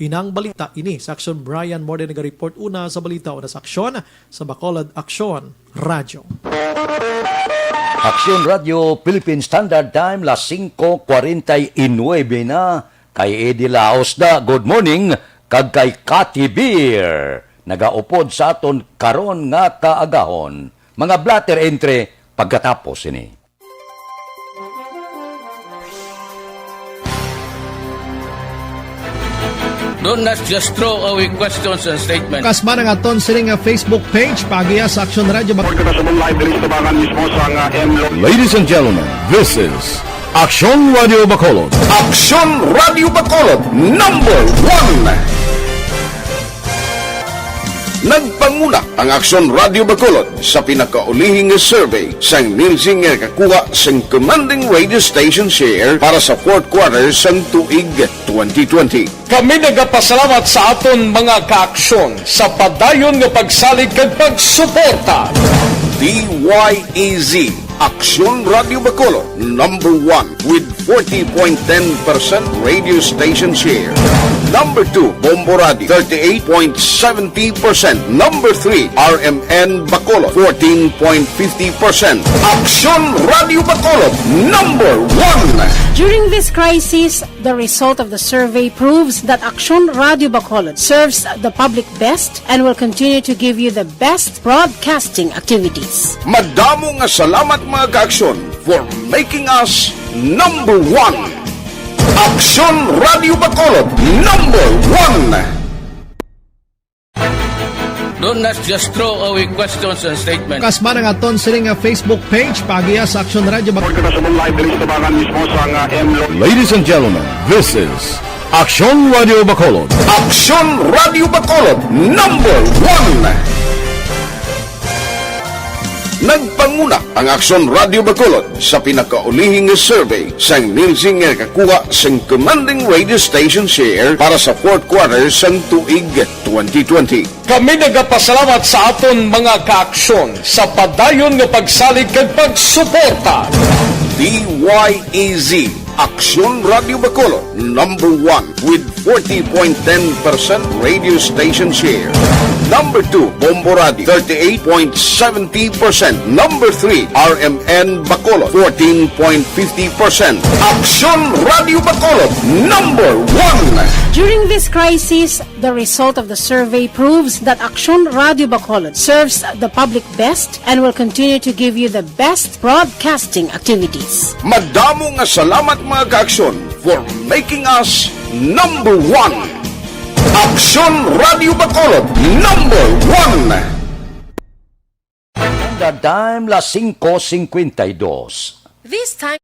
Inang balita ini sa Aksyon. Brian Morde naga-report una sa balita, una sa Aksyon, sa Bacolod Aksyon Radyo. Aksyon Radyo Philippine Standard Time, las singko kwarenta y nuebe na. Kay Eddie Laos da, good morning, kag kay Cathy Beer, nagaupod sa aton karon nga kaagahon. Mga blotter entry pagkatapos ini. Don't not just throw away questions and statements. Kasman ang aton sini nga Facebook page, paagiha sa Aksyon Radyo Bac- Kita sa live diri sa tabangan mismo sa nga M Lo- Ladies and gentlemen, this is Aksyon Radyo Bacolod. Aksyon Radyo Bacolod, number one. Nagpanguna ang Aksyon Radyo Bacolod sa pinakaulihing nga survey sang Nielsen nga nakakuha sang commanding radio station share para sa fourth quarter sang tuig twenty twenty. Kami nagapasalamat sa aton mga kaaksyon sa padayon nga pagsalig kag pagsuporta. D Y E Z, Aksyon Radyo Bacolod, number one with forty point ten percent radio station share. Number two, Bombo Radio, thirty-eight point seventy percent. Number three, R M N Bacolod, fourteen point fifty percent. Aksyon Radyo Bacolod, number one. During this crisis, the result of the survey proves that Aksyon Radyo Bacolod serves the public best and will continue to give you the best broadcasting activities. Madamo nga salamat, mga kaaksyon, for making us number one. Aksyon Radyo Bacolod, number one. Don't not just throw away questions and statements. Kasman ang aton sini nga Facebook page, paagiha sa Aksyon Radyo Bac- Kita sa live diri sa tabangan mismo sa nga M Lo- Ladies and gentlemen, this is Aksyon Radyo Bacolod. Aksyon Radyo Bacolod, number one. Nagpanguna ang Aksyon Radyo Bacolod sa pinakaulihing nga survey sang Nielsen nga nakakuha sang commanding radio station share para sa fourth quarter sang tuig twenty twenty. Kami nagapasalamat sa aton mga kaaksyon sa padayon nga pagsalig kag pagsuporta. D Y E Z, Aksyon Radyo Bacolod, number one with forty point ten percent radio station share. Number two, Bombo Radio, thirty-eight point seventy percent. Number three, R M N Bacolod, fourteen point fifty percent. Aksyon Radyo Bacolod, number one. During this crisis, the result of the survey proves that Aksyon Radyo Bacolod serves the public best and will continue to give you the best broadcasting activities. Madamo nga salamat, mga kaaksyon, for making us number one. Aksyon Radyo Bacolod, number one. Standard Time, las singko singkwenta y dos. This time,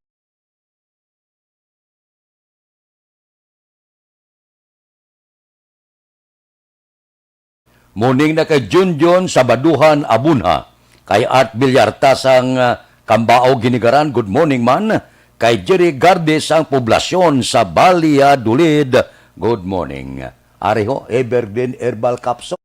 Morning na kay Junjun sa Baduhan, Abunha. Kay Art Villarta sang, ah, Cambao, Ginigaran, good morning man. Kay Jerry Garde sang poblasyon sa Valladolid. Good morning. Ari ho, Everdeen Herbal Capsule.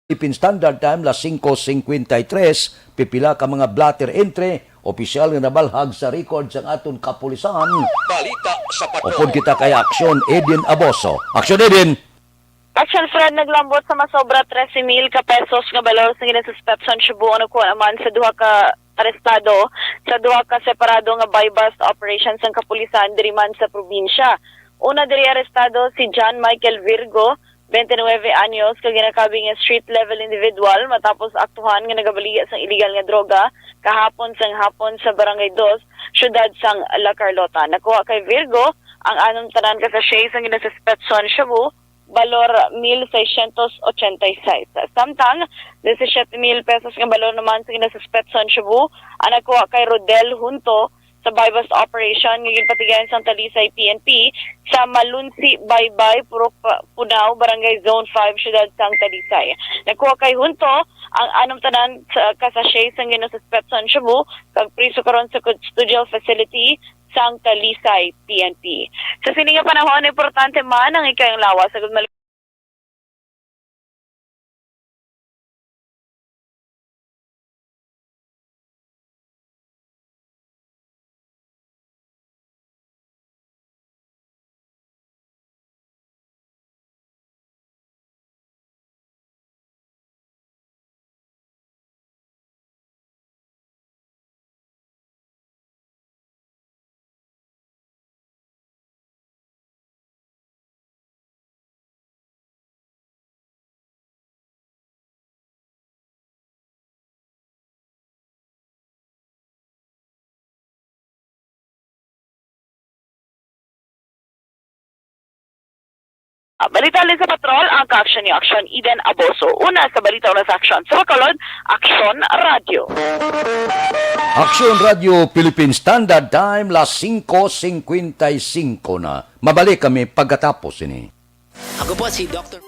Philippine Standard Time, las singko singkwenta y tres, pipila ka mga blotter entry, opisyal nga nabalhag sa record sang aton kapulisan. Balita sa Patrol. Upod kita kay Aksyon Edin Aboso. Aksyon Edin! Action Fred, naglambot sa masobra trese mil ka pesos nga balor sang ginasuspetso nga shabu ang nakuha naman sa duha ka arestado sa duha ka separado nga buy-bust operation sang kapulisan diri man sa probinsya. Una diri arestado si John Michael Virgo, twenty-nine anyos, ka ginakabig nga street level individual matapos aktuhan nga nagabaligya sang iligal nga droga kahapon sang hapon sa Barangay Dos, siyudad sang La Carlota. Nakuha kay Virgo ang anom tanan ka sachet sang ginasuspetso nga shabu, balor mil seiscientos ochenta y seis. Samtang, disisiete mil pesos nga balor naman sa ginasuspetso nga shabu ang nakuha kay Rodel Hunto sa buy-bust operation nga ginpatigayon sang Talisay P N P sa Malunsi, Baybay, Purok Pa-, Punao, Barangay Zone five, Siyudad sang Talisay. Nakuha kay Hunto ang anom tanan sa ka sachet sang ginasuspetso nga shabu kag priso karon sa custodial facility sang Talisay P N P. Sa sini nga panahon, importante man ang ikayang lawas, agud mali- Ah, balita halin sa patrol, ang ka-action ni Action Eden Aboso. Una sa balita, una sa action. Sa Bacolod, Action Radio. Action Radio Philippine Standard Time, las singko singkwenta y singko na. Mabalik kami pagkatapos ini. Ako po si Doktor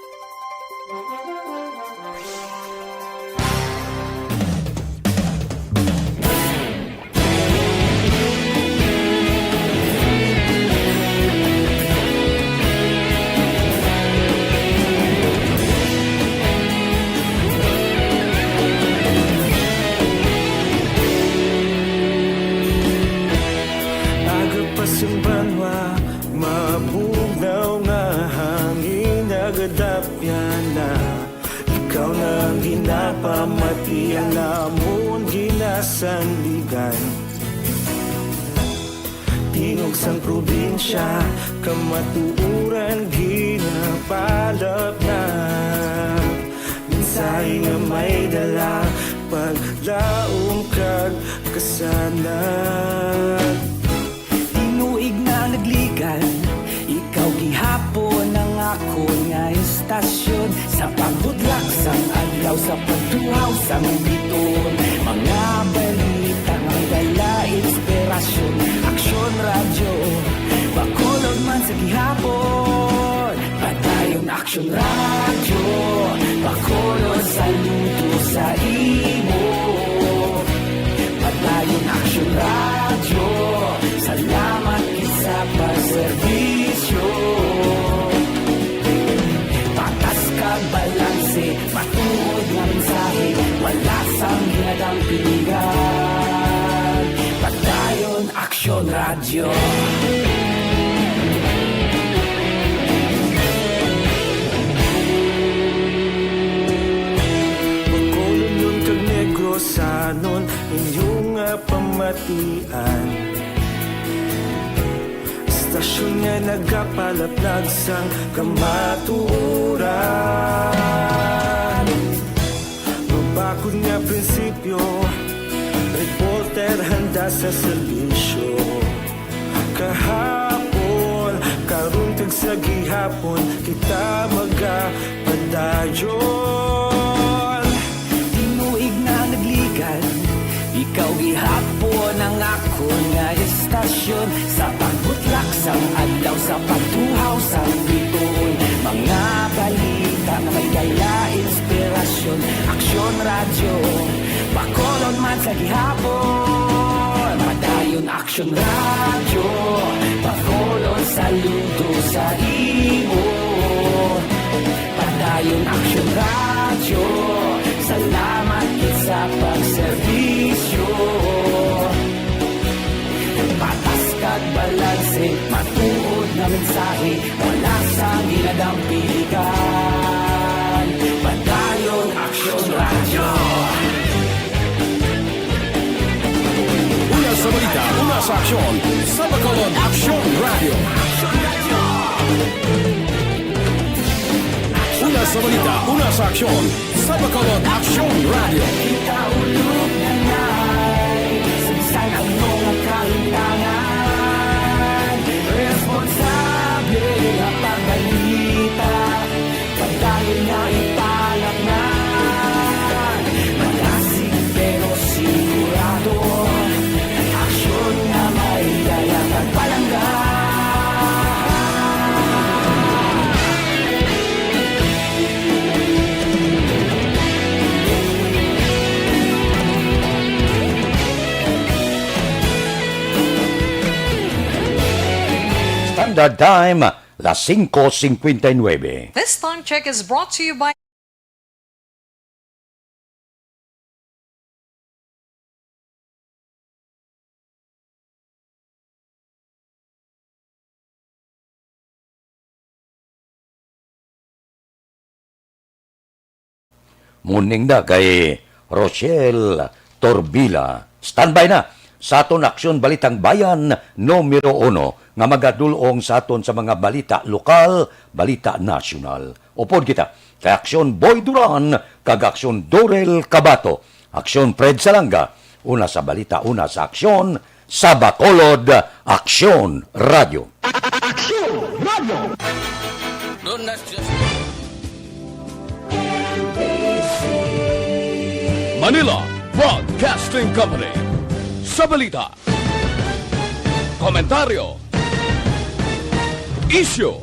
Aga pa sa banwa, mabugnaw nga hangin, nagadapyan na. Ikaw na ang ginapamati, ang amon ginasandigan. Tingog sang probinsya, kamatuoran ginapalapnap. Mensahe nga may dala, paglaom kag kasanag. Tinuig na nagligan, ikaw gihapon ang akon nga istasyon. Sa pagbudlak sang adlaw, sa pagtuhaw sang biton, mga balita nga dala inspirasyon. Aksyon Radyo, Bacolod man sa gihapon. Padayon Aksyon Radyo, Bacolod, saludo sa imo. Padayon Aksyon Radyo, salamat gid sa pagserbisyo. Patas kag balanse, matuod nga mensahe, wala sang ginadampingan. Padayon Aksyon Radyo. Inyo nga pamatian, istasyon nga nagapalaplag sang kamatuoran. Mabakod nga prinsipyo, reporter handa sa serbisyo. Kahapon, karon kag sa gihapon, kita magapadayon. Tinuig na nagligan, ikaw gihapon ang akon nga istasyon. Sa pagbutlak sang adlaw, sa pagtuhaw sang bituon, mga balita nga may dala inspirasyon. Aksyon Radyo, Bacolod man sa gihapon. Padayon Aksyon Radyo, Bacolod, saludo sa imo. Padayon Aksyon Radyo, salamat gid sa pagserbisyo. Patas kag balanse, matuod nga mensahe, wala sang ginadampigan. Padayon Aksyon Radyo. Una sa balita, una sa aksyon, sa Bacolod Aksyon Radyo. Una sa balita, una sa aksyon, sa Bacolod Aksyon Radyo. Kita ulog na nay, sa bisan ano nga kahintangan, responsable nga pagbalita. Pagdayon nga ipalatnan, malasig pero sigurado. Aksyon nga may dala kag palangga. Standard Time, las cinco cincuenta y nueve. This time check is brought to you by Morning na kay Rochelle Torbila. Standby na sa aton Aksyon Balitang Bayan numero uno nga magadul-ong sa aton sa mga balita lokal, balita nasyonal. Upod kita kay Aksyon Boy Duran kag Aksyon Dorel Cabato, Aksyon Fred Salanga, una sa balita, una sa aksyon, sa Bacolod, Aksyon Radyo. Aksyon Radyo. Manila Broadcasting Company. Sa balita, komentaryo, isyu,